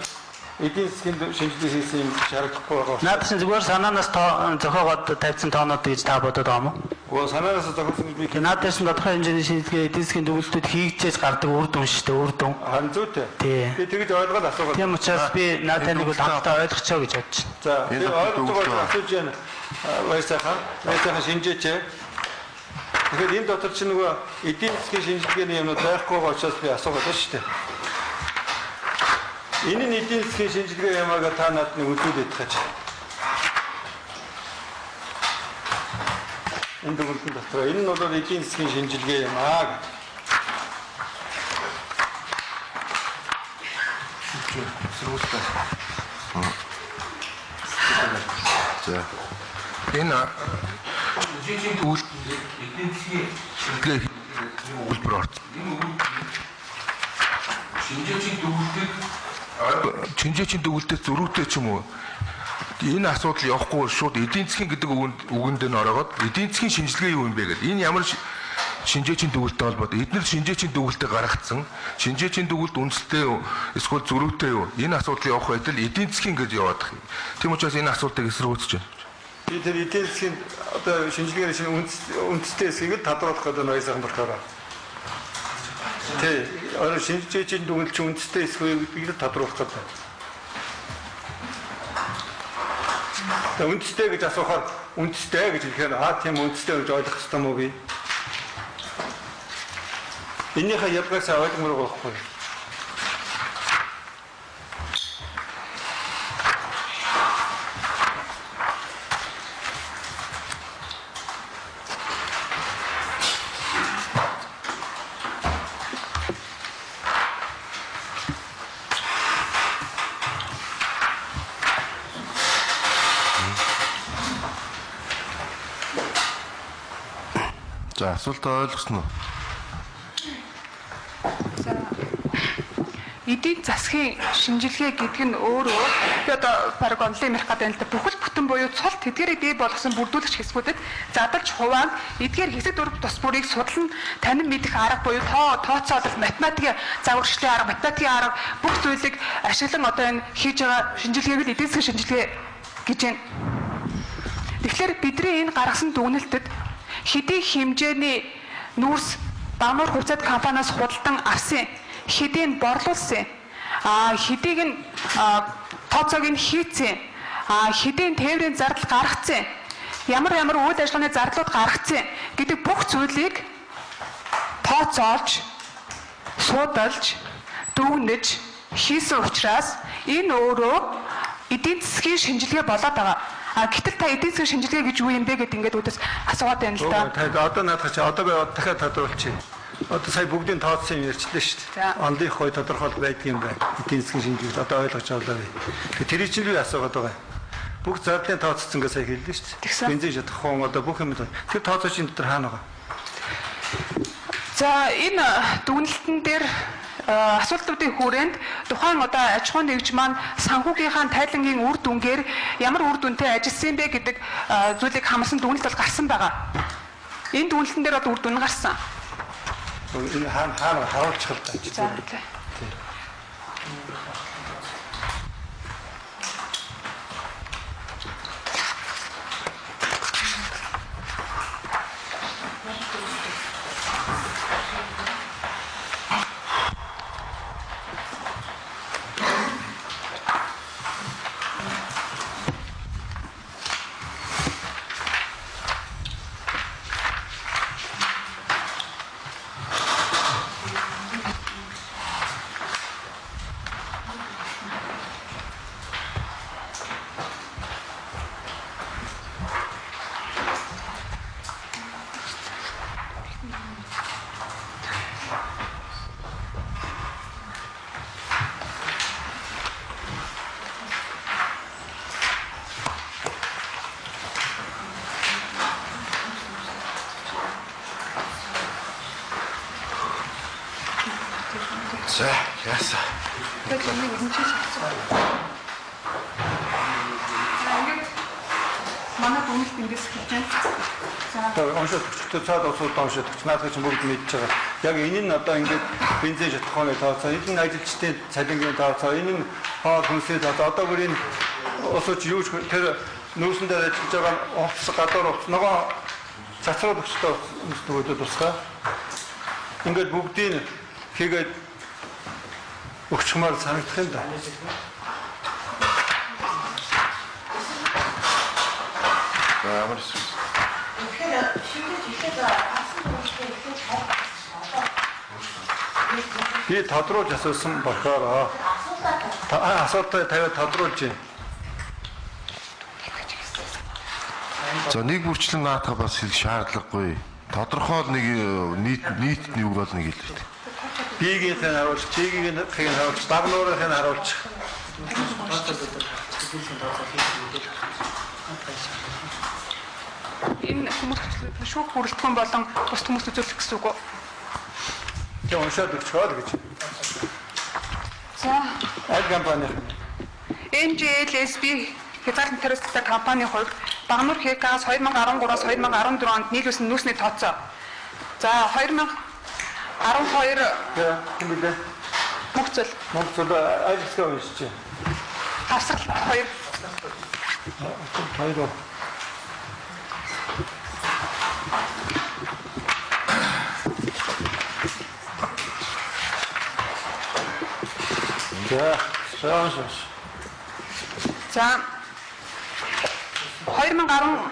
Эдийн засгийн шинжилгээ хийсэн юм харагдахгүй байгаа. Наад чинь зүгээр санаанаас зохиогоод тавьсан тоонууд гэж та бодод байгаа юм уу? Үгүй санаанаас зохиосон гэж би наад дээр чинь тодорхой хэмжээний шинжилгээ эдийн засгийн дүгнэлтүүд хийгдчихэж гардаг үр дүн шүү дээ, үр дүн. Харин зүйтэй. Тий. Би тэгж ойлгоод асуугаад. Тийм учраас би наад таныг бол хамтдаа ойлгочихоо гэж бодож байна. За, би ойлгож байгаа асууж байна. Баяр сайхан. Баяр сайхан шинжээч. Тэгэхээр энэ дотор чинь нөгөө эдийн засгийн шинжилгээний юмнууд байхгүй байгаа учраас би асуугаад байна шүү дээ. Энэ нь эдийн засгийн шинжилгээ юмаа та надад нэг үзүүлээд тахаж. Энэ дүгнэлтэн дотор энэ нь бол эдийн засгийн шинжилгээ юм аа гэж. За. Энэ шинжээчийн эдийн засгийн шинжилгээ өгүүлбэр орсон. Энэ шинжээчийн дүгнэлтийг шинжээчийн дүгнэлтээс зөрүүтэй ч юм уу энэ асуудал явахгүй шууд эдийн засгийн гэдэг үгэнд нь ороогоод эдийн засгийн шинжилгээ юу юм бэ гэдэг. Энэ ямар шинжээчийн дүгнэлттэй холбоотой. Эднэр шинжээчийн дүгнэлтээ гаргацсан. Шинжээчийн дүгнэлт үндэстэй юу? Эсвэл зөрүүтэй юу? Энэ асуудал явах байтал эдийн засгийн гэж яваад байгаа юм. Тийм учраас энэ асуултыг эсэргүүцэж байна. Би тэр эдийн засгийн одоо шинжилгээний шинэ үндэстэй хэсгийг л тодруулах гэдэг нь баяр сайхан болохоор. Тий, одоо шинжээчийн дүгнэлт чинь үндэстэй хэсэг гэдгийг л тодруулах гэдэг. Тэгээ үндэстэй гэж асуухаар үндэстэй гэж хэлэхээр аа тийм үндэстэй гэж ойлгох ёстой мó би. Энийхээ ялгааг сайн ойлгомоор байгаа байхгүй юу? За асуултаа ойлгосон уу? За эдийн засгийн шинжилгээ гэдэг нь өөрөө би одоо баг онлын ярих гэдэг юм л да бүхэл бүтэн буюу цул тэдгэрийг бий болгосон бүрдүүлэгч хэсгүүдэд задалж хуваан эдгээр хэсэг дөрв тус бүрийг судлан танин мэдэх арга буюу тооцоолол математикийн загварчлалын арга, математикийн арга бүх зүйлийг ашиглан одоо энэ хийж байгаа шинжилгээг л эдийн засгийн шинжилгээ гэж байна. Тэгэхээр бидний энэ гаргасан дүгнэлтэд хэдий хэмжээний нүүрс Багнуур хувьцаат компаниас худалдан авсан, хэдийг борлуулсан, хэдийг нь тооцоог нь хийцэн, хэдийн тээврийн зардал гаргацсан, ямар ямар үйл ажиллагааны зардлууд гаргацсан гэдэг бүх зүйлийг тооцоолж, судалж, дүгнэж хийсэн учраас энэ өөрөө эдийн засгийн шинжилгээ болоод байгаа. Гэтэл та эдийн засгийн шинжилгээ гэж юу юм бэ гэдээ ингээд үүдээс асуугаад байна л да. Одоо наадах чи одоо би дахиад тодруулчих. Одоо сая бүгдийн тооцсон юм ярьчлаа шүү дээ. Онлын хой тодорхойлол байдаг юм байна. Эдийн засгийн шинжилгээ одоо ойлгож авлаа би. Тэр чинь би асуугаад байгаа юм. Бүх зардлын тооцсон гэж сая хэллээ шүү дээ. Бензин шатах хуун одоо бүх юм тэр тооцоочийн дотор хаана байгаа? За энэ дүгнэлтэн дээр асуултуудын хүрээнд тухайн одоо аж ахуйн нэгж маань санхүүгийнхаа тайлангийн үр дүнгээр ямар үр дүнтэй ажилласан бэ гэдэг зүйлийг хамарсан дүгнэлт бол гарсан байгаа. Энэ дүгнэлтэн дээр бол үр дүн гарсан. Энэ хаана харуулчих л даа. За. За, яасан. Тэгээд энийг өрнөж шалцсан. Ингээд манай дүгнэлт эндээс эхэлж байна. За уншаад өчтөө цаад усууд уншаад өч наадах чинь бүгд мэдж байгаа. Яг энэ нь одоо ингээд бензин шатахууны тооцоо, энэ нь ажилчдын цалингийн тооцоо, энэ нь хоол хүнсний тооцоо. Одоо бүр энэ усууч юу ч тэр нүүрсэн дээр ажиллаж байгаа хувцас гадуур хувцас ногоо цацраад өчтөө нөгөөдөө тусгай. Ингээд бүгдийг хийгээд өгчмөр санагдах юм да. За ямар эсвэл. Тэгэхээр шинжиж эхлээд авсан дүгнэлтээ эхлээд Би тодруулж асуусан болохоор асуултаа тавиад тодруулж байна. За нэг бүрчлэн наатах бас хэлэх шаардлагагүй. Тодорхой л нэг нийт нийт үг бол нэг хэлээ. Бигийнхээ харуулж, чигийнхээ харуулж, баг нуурынхээ харуулж. Энэ хүмүүс шүүх бүрэлдэхүүн болон бус хүмүүст үзүүлэх гэсэн үг үү? Тэг уншаад өгчөө л гэж. За, аль компани? MJLSB хязгаарлалт хариуцлагатай компанийн хувьд Багнуур ХК-аас 2013-аас 2014 онд нийлүүлсэн нүүрсний тооцоо. За 2012 хэн билээ? Мөнхцөл. Мөнхцөл аль хэсгээ уншиж байна? Тасралт 2. 2. За, уншиж. За 2010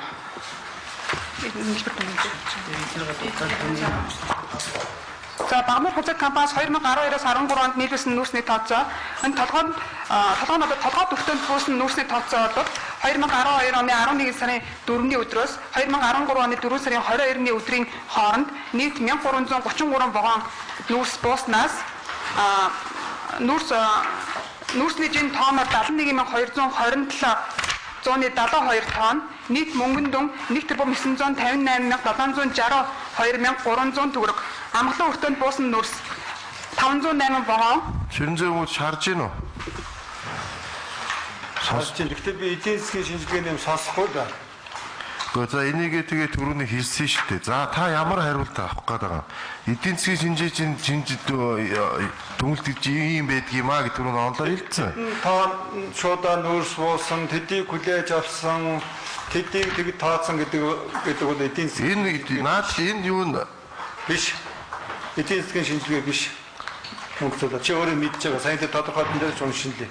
За Багнуур хувьцаат компаниас 2012-оос 13 онд нийлүүлсэн нүүрсний тооцоо. Энэ толгой нь одоо толгой дүртэнд буусан нүүрсний тооцоо бол 2012 оны 11 сарын 4-ний өдрөөс 2013 оны 4 сарын 22-ны өдрийн хооронд нийт 1333 вагон нүүрс бууснаас нүүрсний жин тооноор 71227 172 тонн, нийт мөнгөн дүн 1,958,762,300 төгрөг. Амгалан өртөөнд буусан нүүрс 508 вагон. Ширэнзээ хүмүүс шаарж гин үү? Сонсож байна. Гэхдээ би эдийн засгийн шинжилгээний юм сонсохгүй да. Гэхдээ за энийгээ тэгээ түрүүний хэлсэн шүү дээ. За та ямар хариулт авах гээд байгаа юм? Эдийн засгийн шинжээчийн дүнэлт гэж ийм байдгийм аа гэдэг түрүүн онлоор хэлсэн. Тоо шуудаа нүүрс буусан, тэдийг хүлээж авсан, тэдийг тэг тооцсон гэдэг бол эдийн засгийн энэ наад энэ юу н биш. Эдийн засгийн шинжилгээ биш. Мөнгөцөл чи өөрөө мэдж байгаа. Сайн тэр тодорхойлтон дээр ч уншин лээ.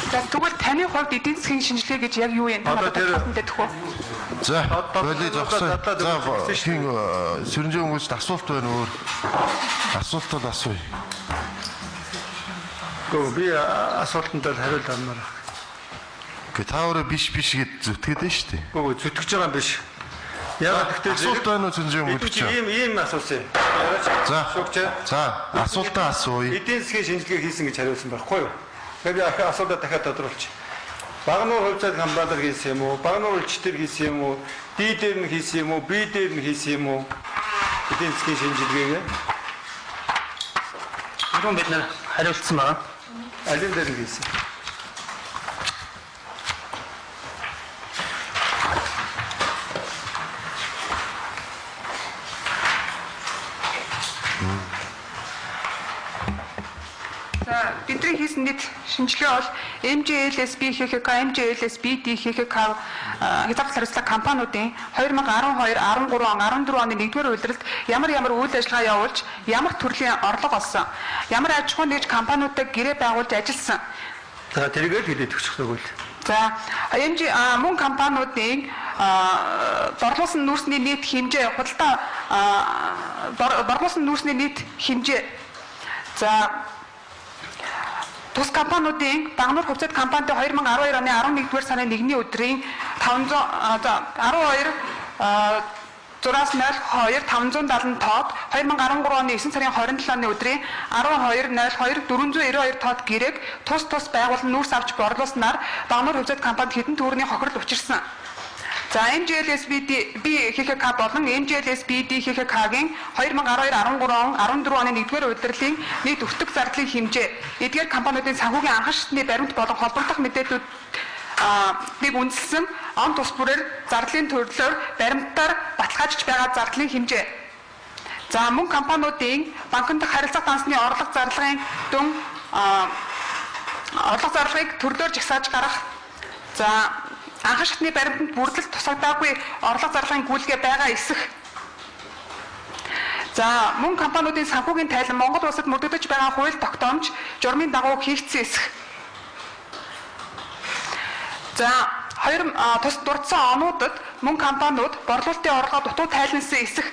За тэгвэл таны хувьд эдийн засгийн шинжилгээ гэж яг юу юм? Одоо тэр За болий зогсоо. За хин сэрэнжээ хүмүүст асуулт байна өөр. Асуулт бол асууя. Гөө би асуултанд л хариулт авмаар. Гэ та өөрөө биш биш гэд зүтгээд байна шүү дээ. Гөө зүтгэж байгаа юм биш. Яагаад гэвэл асуулт байна уу сэрэнжээ хүмүүст? Ийм асуусан. За. За асуултаа асууя. Эдийн засгийн шинжилгээ хийсэн гэж хариулсан байхгүй юу? Тэгэхээр би асуултаа дахиад тодруулчих. Багнуур хувьцаат компаниар хийсэн юм уу? Багнуур элчтэр хийсэн юм уу? Д дээр нь хийсэн юм уу? Б дээр нь хийсэн юм уу? Эдийн засгийн шинжилгээг түрүүн бид нэр хариултсан байна. Алин дээр нь хийсэн? За бидний хийсэн нийт шинжилгээ бол MJLSB ХХК, MJLSB ДХХК хязгаарлалт хариуцлага компаниудын 2012, 13, 14 оны 1-р улиралд ямар үйл ажиллагаа явуулж, ямар төрлийн орлого олсон, ямар аж ахуй нэгж компаниудад гэрээ байгуулж ажилласан. За тэргээр хэлээд өгчих нүгэл. За MJ мөн компаниудын борлуулсан нүүрсний нийт хэмжээ, худалдаа борлуулсан нүүрсний нийт хэмжээ. За тус компаниудын Багнуур хувьцаат компанид 2012 оны 11-р сарын 1-ний өдрийн 512 6-02 570 тоод 2013 оны 9 сарын 27-ны өдрийн 12:02 492 тоод гэрээг тус тус байгуулан нүүрс авч борлуулснаар Багнуур хувьцаат компанид хэдэн төгрөгийн хохирол учирсан. За MJLSBD B ХХК болон MJLSBD ХХК-гийн 2012 13 он 14 оны 1-р улирлын нийт өртөг зардлын хэмжээ эдгээр компаниудын санхүүгийн анхан шатны баримт болон холбогдох мэдээллүүд нэг үндэслэн он тус бүрээр зардлын төрлөөр баримтаар баталгаажиж байгаа зардлын хэмжээ. За мөн компаниудын банкн дахь харилцах дансны орлого зарлагын дүн орлого зарлагыг төрлөөр жагсааж гаргах. За анхан шатны баримтанд бүрдэл тусагдаагүй орлого зарлагын гүйлгээ байгаа эсэх. За мөн компаниудын санхүүгийн тайлан Монгол улсад мөрдөгдөж байгаа хууль тогтоомж журмын дагуу хийгдсэн эсэх. За хоёр тус дурдсан онуудад мөн компаниуд борлуулалтын орлогоо дутуу тайлансан эсэх,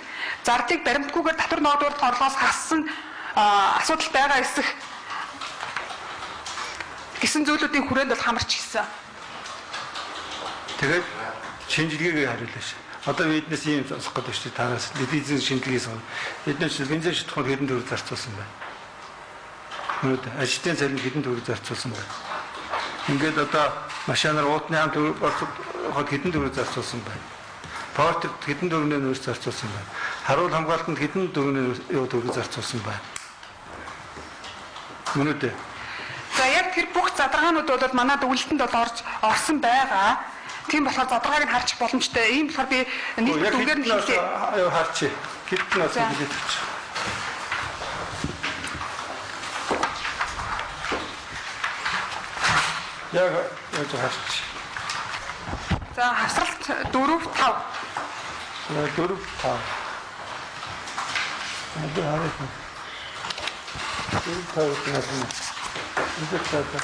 зардлыг баримтгүйгээр татвар ногдуулах орлогоос хассан асуудал байгаа эсэх гэсэн зүйлүүдийн хүрээнд бол хамарч гисэн. Тэгээд шинжилгээг хариулаа ш. Одоо биднээс ийм сонсох гэдэг шүү дээ. Тараас эдийн засгийн шинжилгээ сон. Биднээс бензин шатхуунд хэдэн төгрөг зарцуулсан байна. Өнөөдөр ажилтны цалин хэдэн төгрөг зарцуулсан байна. Ингээд одоо машинаар уутны хам төгрөг хэдэн төгрөг зарцуулсан байна. Портерт хэдэн төгрөгийн нөөц зарцуулсан байна. Харуул хамгаалтанд хэдэн төгрөгийн юу төгрөг зарцуулсан байна. Өнөөдөр. За яг тэр бүх задаргаанууд бол манай дүгнэлтэнд бол орж орсон байгаа. Тийм болохоор задаргааг нь харчих боломжтой. Ийм болохоор би нийт дүнгээр нь хэлье. Харчих. Хэдэн нас хэлээд авчих. Яг яаж харчих. За хавсралт 4 5. За 4 5. Одоо харах. 4 5 гэх юм. Энэ цаата.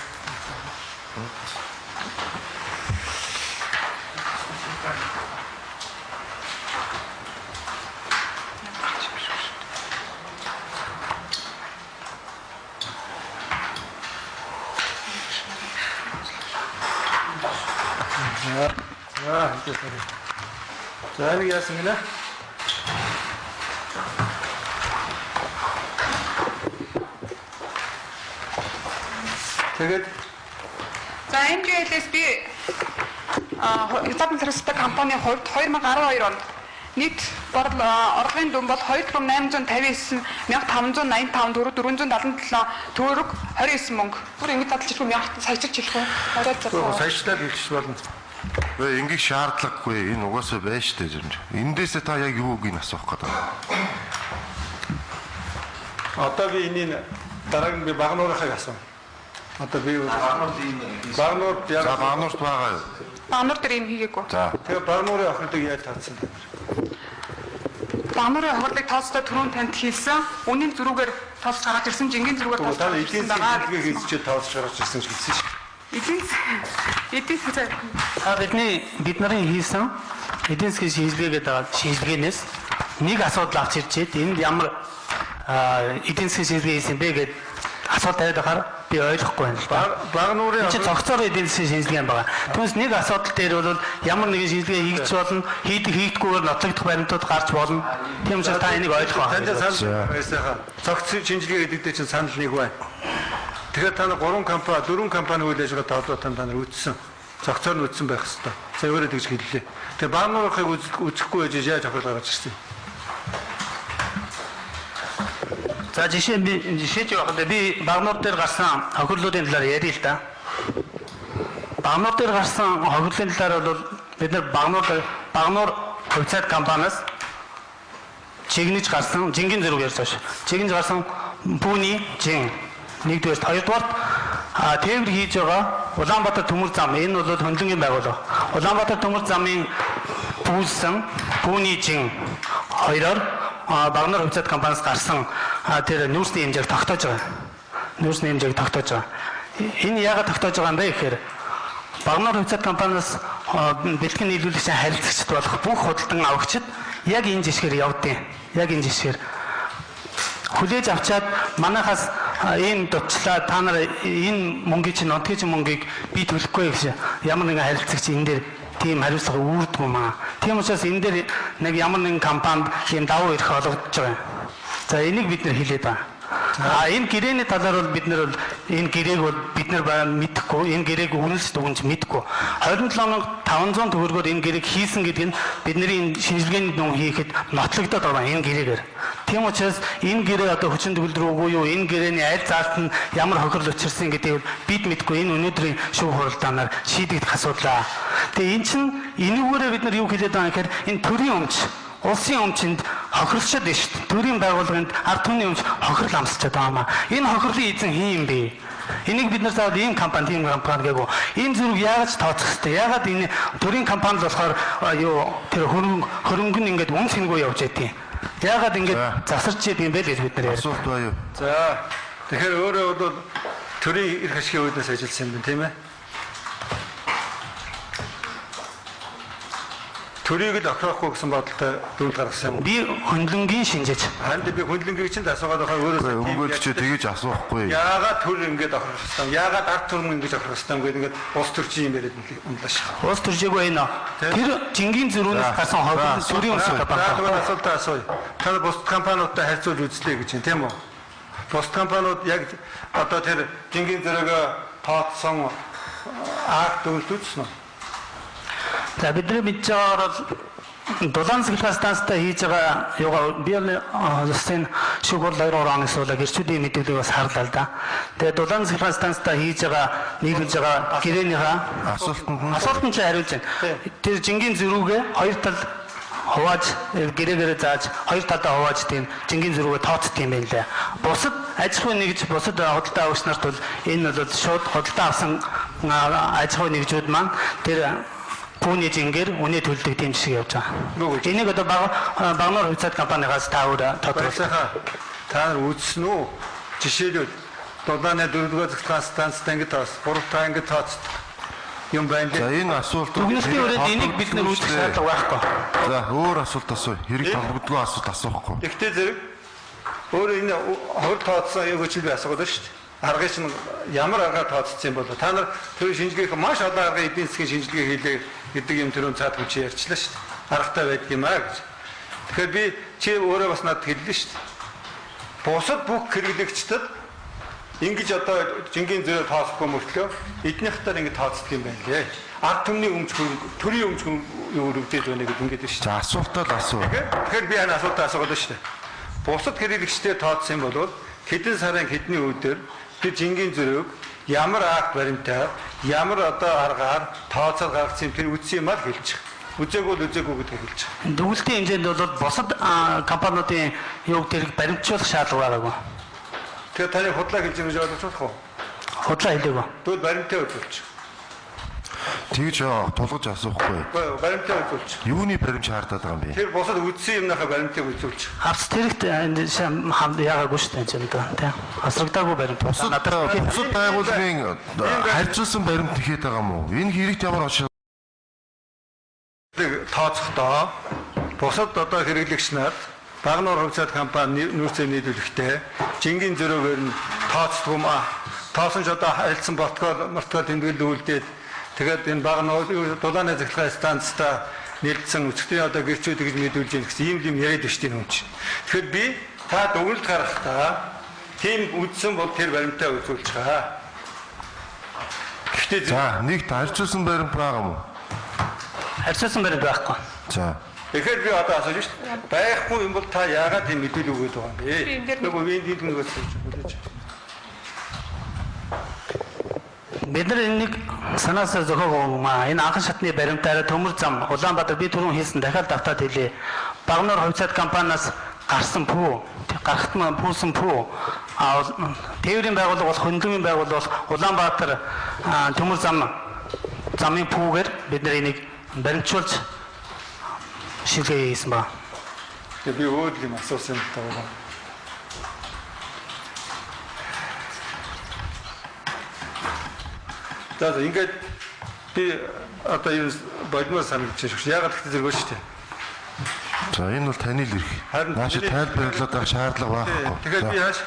За нэг яасан гинэ? Тэгээд за MJLSB хятад сарвстай компанийн хувьд 2012 онд нийт орлогын дүн бол 2859 1585 төгрөг 477 төгрөг 29 мөнгө. Бүр ингэж задлж хэлэхгүй 1000 саячилж хэлэх үү? Орой задлаа. Саячлаад хэлчих болно. Вэ ингэх шаардлагагүй. Энэ угаасаа байна шүү дээ зэрэг. Эндээсээ та яг юуг нь асуух гэдэг вэ? Одоо би энийг дарааг нь би Багануурынхыг асууна. Одоо би Багануур яг за Багануурт байгаа юу? Багануур дээр юм хийгээгүй. За. Тэгээ Багануурын охирлыг яаж тооцсон бэ? Багануурын охирлыг тооцдоо түрүүн танд хэлсэн. Үнийн зөрүүгээр тооцож гаргаж ирсэн, жингийн зөрүүгээр тооцож гаргаж ирсэн байгаа. Эдийн засгийн хийж тооцож гаргаж ирсэн гэж хэлсэн шүү. Эдийн засгийн та бид нарын хийсэн эдийн засгийн шинжилгээ гэдэг шинжилгээнээс нэг асуудал авч ирж байна. Энд ямар эдийн засгийн шинжилгээ хийсэн бэ гэдээ асуулт тавиад байхаар би ойлгохгүй байна л да. Багануурын чи цогцоор эдийн засгийн шинжилгээ юм байна. Түүнээс нэг асуудал дээр бол ямар нэгэн шинжилгээ хийгдэж болно, хийдэг хийгдгүйгээр нотлогдох баримтууд гарч болно. Тийм учраас та энийг ойлгох байх. Танд санал байсаахаа. Цогц шинжилгээ гэдэг дээр чинь санал нэг байна. Тэгэхээр та нар 3 компани, 4 компани үйл ажиллагаа тоолоо та нар үтсэн. Цогцоор нь үтсэн байх хэвээр. За өөрөө тэгж хэллээ. Тэгээ Багануурынхыг үзэхгүй байж яаж хохирол гаргаж ирсэн юм? За жишээ явах нь би Багануур дээр гарсан хохирлуудын талаар ярья л да. Багануур дээр гарсан хохирлын талаар бол бид нар Багануур хувьцаат компаниас чигнэж гарсан жингийн зөрүүг ярьж байгаа шүү. Чигнэж гарсан пүүний жин нэгдүгээр, хоёрдугаарт тээвэр хийж байгаа Улаанбаатар төмөр зам, энэ бол хөндлөнгийн байгууллага. Улаанбаатар төмөр замын пүүлсэн пүүний жин хоёроор Багануур хувьцаат компаниас гарсан тэр нүүрсний хэмжээг тогтоож байгаа. Нүүрсний хэмжээг тогтоож байгаа. Энэ яагаад тогтоож байгаа юм бэ гэхээр Багануур хувьцаат компаниас бэлтгэн нийлүүлэгчийн харилцагчд болох бүх худалдан авагчид яг энэ жишгээр явдیں۔ Яг энэ жишгээр хүлээж авчаад манайхаас ийм дутчлаа, та нар энэ мөнгийг чинь нутгийн чинь мөнгийг би төлөхгүй гэж ямар нэгэн харилцагч энэ дээр тийм хариуцлага үүрдэг юм аа. Тийм учраас энэ дээр нэг ямар нэгэн компанид ийм давуу эрх олгодож байгаа юм. За энийг бид нэр хэлээд байгаа. А энэ гэрээний талаар бол бид нар бол энэ гэрээг бол бид нар мэдэхгүй, энэ гэрээг өгнөлж дүгнж мэдэхгүй. 27500 төгрөгөөр энэ гэрээг хийсэн гэдэг нь бидний энэ шинжилгээний дүн хийхэд нотлогдоод байгаа энэ гэрээгээр. Тийм учраас энэ гэрээ одоо хүчин төгөлдөр үгүй юу, энэ гэрээний аль заалт нь ямар хохирол учирсан гэдгийг бид мэдэхгүй. Энэ өнөөдрийн шүүх хуралдаанаар шийдэгдэх асуудал. Тэгээ эн чинь энүүгээрээ бид нар юу хэлээд байгаа юм гэхээр энэ төрийн өмч, улсын өмчөнд хохирлчод байна шүү дээ. Төрийн байгууллаганд ард түмний өмч хохирол амсчаад байгаа юм аа. Энэ хохирлын эзэн хин юм бэ? Энийг бид нар заавал ийм компани, тийм компани гээгүү. Энэ зүрэг яаж тооцох хэвтэй? Яагаад энэ төрийн компани л болохоор юу тэр хөрөнгө нь ингээд үн цэнгүй явж байдیں۔ Яагаад ингээд засарч идэв юм бэ гэж бид нар яриад. Асуулт бай юу? За тэгэхээр өөрөө бол төрийн эрх ашигын үүднээс ажилласан юм байна, тийм ээ? Төрийг л охироохгүй гэсэн бодолтой дүнд гаргасан юм. Би хөндлөнгийн шинжээч. Харин би хөндлөнгийг чинь асуугаад байгаа өөрөөсөө өмгөөлч тэгэж асуухгүй. Яагаад төр ингэж охирох хэвээр юм? Яагаад ард түмэн ингэж охирох хэвээр юм гэдэг ингээд улс төрчин юм яриад ундлаа шээ. Улс төржээгүй энэ. Тэр жингийн зөрүүнээс гарсан хохирол төрийн өмч компани. За тэгвэл асуултаа асууя. Та бусад компаниудтай харьцуулж үзлээ гэж юм, тийм үү? Бусад компаниуд яг одоо тэр жингийн зөрөөгөө тооцсон акт дүгнэлт үзсэн үү? За бидний мэдж байгаагаар бол дулаан цахилгаан станцтай хийж байгаа юугаа би улсын шүүх хурал 2 3 оны суулаа гэрчүүдийн мэдээллийг бас харлаа л да. Тэгээ дулаан цахилгаан станцтай хийж байгаа нийлүүлж байгаа гэрээнийхаа асуултанд чинь хариулж байна. Тэр жингийн зөрүүгээ хоёр тал хувааж гэрээгээрээ зааж хоёр талдаа хувааж тийм жингийн зөрүүгээ тооцдог юм байна лээ. Бусад аж ахуй нэгж бусад худалдаа авагч нарт бол энэ бол шууд худалдаа авсан аж ахуй нэгжүүд маань тэр пүүний жингээр үнэ төлдөг тийм жишээ явж байгаа. Энийг одоо Багануур хувьцаат компанигаас та өөр тодорхойлох. Та нар үзсэн үү? Жишээлбэл дулааны 4-р цахилгаан станцтай ингэ тооц, 3-р ингэ тооцдог юм байна. За энэ асуулт дүгнэлтийн өрөөнд энийг бид нар үзэх шаардлага байхгүй. За өөр асуулт асуу. Хэрэг толгодгүй асуулт асуухгүй. Тэгтээ зэрэг өөрөө энэ хор тооцсон юу гэж би асуугаад байна шүү дээ. Аргыг чинь ямар аргаар тооцсон юм бол та нар тэр шинжилгээх маш олон аргын эдийн засгийн шинжилгээ хийлээ гэдэг юм тэрүүн цаад хүн чи ярьчлаа шүү дээ. Аргатай байдаг юм аа гэж. Тэгэхээр би чи өөрөө бас надад хэллээ шүү дээ. Бусад бүх хэрэглэгчдэд ингэж одоо жингийн зөрөө тооцохгүй мөртлөө эднийхтэр ингэ тооцдог юм байна лээ. Ард түмний өмч төрийн өмч юу өрөвдөж байна гэдэг ингэж шүү дээ. За асуултаа л асуу. Тэгэхээр би энэ асуултаа асуугаад байна шүү дээ. Бусад хэрэглэгчдэд тооцсон юм бол хэдэн сарын хэдний өдөр тэр жингийн зөрөөг ямар акт баримтаар ямар одоо аргаар тооцоол гаргасан юм тэр үтсэн юмар хэлчих. Үзээгүй л үзээгүй гэдгийг хэлчих. Дүгэлтийн хэмжээнд бол бусад компаниудын юуг тэрэг баримтжуулах шаардлага байгаагүй. Тэгэхээр таны худлаа хэлж байгаа гэж ойлгож болох уу? Худлаа хэлээгүй. Тэгвэл баримтаа үзүүлчих. Тэгж тулгаж асуухгүй. Баримтаа үзүүлчих. Юуны баримт шаардаад байгаа юм бэ? Тэр бусад үдсэн юмныхаа баримтыг үзүүлчих. Хавц тэрэгт яагаагүй шүү дээ энэ одоо тийм. Асрагдаагүй баримт. Бусад байгууллагын харьцуулсан баримт хийгээд байгаа юм уу? Энэ хэрэгт ямар очиж тооцохдоо бусад одоо хэрэглэгч нарт Багануур хувьцаат компани нүүрсээ нийлүүлэхдээ жингийн зөрөөгөөр нь тооцдог юм аа. Тоосон ч одоо харилцсан протокол мортокол тэмдэглэл үлдээд тэгээд энэ Багануур дулааны цахилгаан станцтай нийлдсэн өчигдрийн одоо гэрчүүд гэж мэдүүлж яах гэсэн ийм юм яриад байна шүү дээ хүн чинь. Тэгэхээр би та дүгнэлт гаргахдаа тийм үдсэн бол тэр баримтаа үзүүлж байгаа. Гэхдээ за нэгт харьцуулсан баримт байгаа юм уу? Харьцуулсан баримт байхгүй. За. Тэгэхээр би одоо асууж шүү дээ. Байхгүй юм бол та яагаад тийм мэдээлэл өгöd байгаа юм бэ? Нөгөө би энд нэг асууж хүлээж. Бид нар энийг санаасаа зохиогоо юм аа. Энэ анхан шатны баримтаараа Төмөр зам Улаанбаатар би түрүүн хийсэн дахиад давтаад хэлье. Багануур хувьцаат компаниас гарсан пүү, гарахт нь пүүсэн пүү. А тээврийн байгууллага бол хөндлөнгийн байгууллага бол Улаанбаатар Төмөр зам замын пүүгээр бид нар энийг баримтжуулж шилгээ хийсэн ба. Тэгээ би өөр юм асуусан юм даа. За ингээд би одоо юу болмоор санагдаж байна шүү. Яагаад гэвэл зэрэг шүү дээ. За энэ бол таны л эрх. Нааш тайлбарлаад байх шаардлага байхгүй. Тэгэхээр би хааш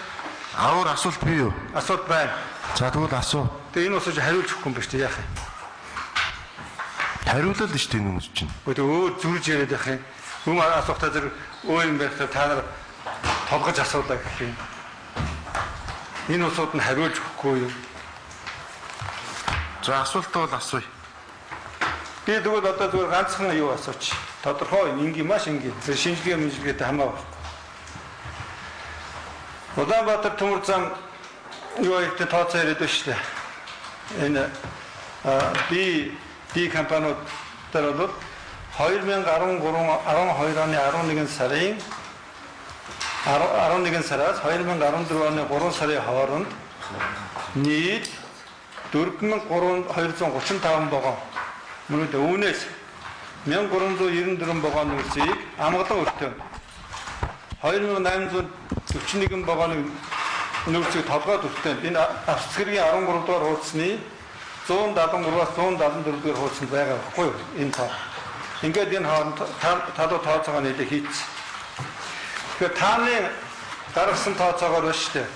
аваар асуулт бий юу? Асуулт байна. За тэгвэл асуу. Тэгээ энэ усаж хариулж өгөхгүй юм ба шүү дээ. Яах юм? Хариулал л шүү дээ энэ хүмүүс чинь. Гэхдээ өөр зүрж яриад байх юм. Хүн асуухтаа зэрэг өөр юм байхдаа та нар толгож асуулаа гэх юм. Энэ улсууд нь хариулж өгөхгүй юу? За асуултаа бол асууя. Би тэгвэл одоо зүгээр ганцхан юу асууч. Тодорхой энгийн маш энгийн. Тэр шинжилгээ мэнжилгээтэй хамаа байхгүй. Улаанбаатар төмөр зам юу ихтэй тооцоо яриад байна шүү дээ. Энэ би компаниуд дээр бол 2013 12 оны 11 сарын 11 сараас 2014 оны 3 сарын хооронд нийт 4235 вагон мөн үү үүнээс 1394 вагон нөөцийг амгалан өртөө 2841 вагоны нөөцийг толгойд өртөө энэ Австрийн 13 дугаар хуудасны 173-аас 174 дугаар хуудасанд байгаа байхгүй юу энэ тоо. Ингээд энэ хооронд талуу тооцоогоо нэлээ хийц. Тэгэхээр тааны гаргасан тооцоогоор байна шүү дээ.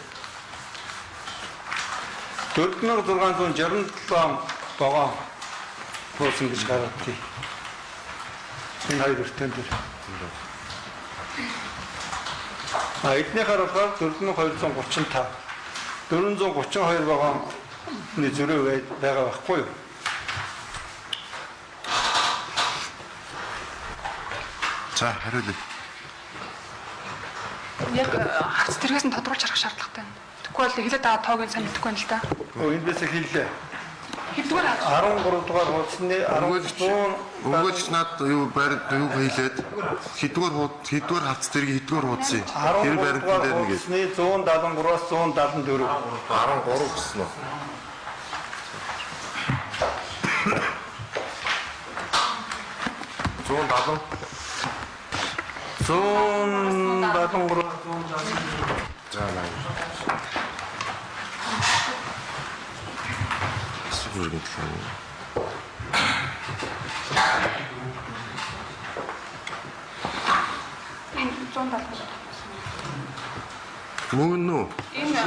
4667 вагон буусан гэж гараад тий. Энэ хоёр өртөөн дээр. А эднийхээр болохоор 4235 432 вагонны зөрүү байгаа байхгүй юу? За хариулъя. Яг харц тэргээс нь тодруулж харах шаардлагатай байна. Тэгэхгүй бол эхлээд байгаа тоог нь сайн мэдэхгүй байна л да. Өө эндээс хэллээ. Хэддүгээр 13 дугаар хуудасны 100 Өмгөөлөгч над юу баримт юу хийлээд хэддүгээр хавц тэргийг хэддүгээр хуудас юм. Тэр баримтан дээр нэг 173-аас 174. 13 гэсэн үү? 170 173 За наа. Асуух юм. Энэ 170. Мөн үү? Энэ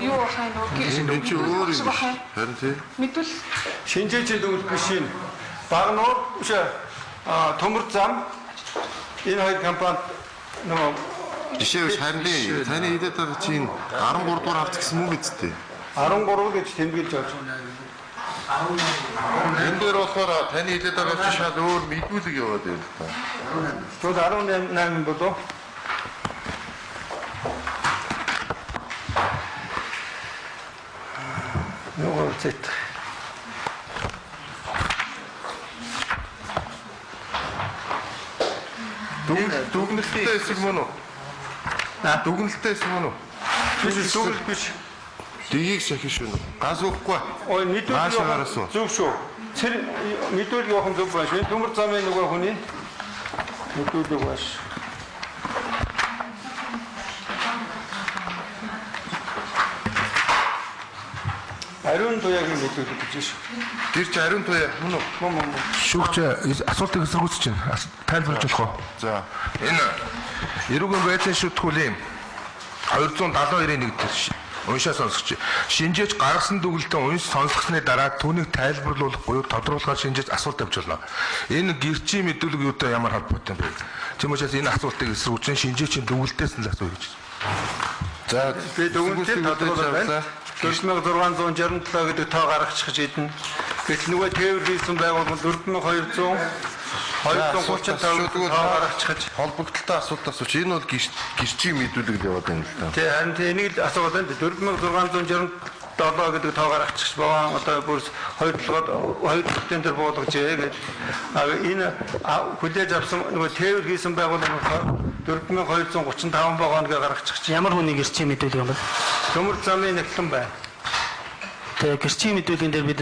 юу байх юм бэ? Энэ чи өөр юм. Харин тий. Мэдвэл шинжээчийн дүгнэлт биш юм. Багнуур биш төмөр зам энэ хоёр компанид нөгөө жишээ биш харин тий. Таны хэлээд байгаа чинь 13 дугаар хавц гэсэн мөн биз дээ. 13 гэж тэмдэглэж байна. Энэ дээр болохоор таны хэлээд байгаа чинь шал өөр мэдүүлэг яваад байна л та. Тэгвэл 18 болов. Нөгөө зэт. Дүгнэлттэй хэсэг мөн үү? Дүгнэлттэй хэсэг мөн үү? Биш дүгнэлт биш. Дгийг шахих шүү. Газ өгөхгүй. Ой мэдүүлэг зөв шүү. Тэр мэдүүлэг явах нь зөв байна шүү. Төмөр замын нөгөө хүний мэдүүлэг байна шүү. Ариун туяагийн мэдүүлэг гэж шүү. Тэр чи ариун туяа мөн үү? Мөн мөн. Шүүгч асуултыг эсэргүүцэж байна. Тайлбарлаж болох уу? За. Энэ эрүүгийн байдлын шүтгүүлийн 272-ийн 1 дээр уншаа сонсогч. Шинжээч гаргасан дүгэлтэн унш сонсгосны дараа түүнийг тайлбарлуулах буюу тодруулахаар шинжээч асуулт тавьж болно. Энэ гэрчийн мэдүүлэг юутай ямар холбоотой юм бэ? Тийм учраас энэ асуултыг эсэргүүцэн шинжээчийн дүгэлтээс нь л асууя гэж. За би дүгэлтийг тодруулаад байна. 4667 гэдэг тоо гаргачих идэнэ. Гэтэл нөгөө тээвэр хийсэн байгууллага 4200 235 тоо гаргачих. Холбогдлолтой асуулт асууч. Энэ бол гэрчийн мэдүүлэг л яваад байна л да. Тий, харин тий энийг л асуугаад байна. 4667 гэдэг тоо гаргачих богоон одоо бүр хоёр толгойд хоёр толгойн дээр буулгажээ гэж. А энэ хүлээж авсан нөгөө тээвэр хийсэн байгууллага болохоор 4235 вагон гэ гаргачих. Ямар хүний гэрчийн мэдүүлэг юм бэ? Төмөр замын нэгтлэн байна. Тэгээ гэрчийн мэдүүлгэн дээр бид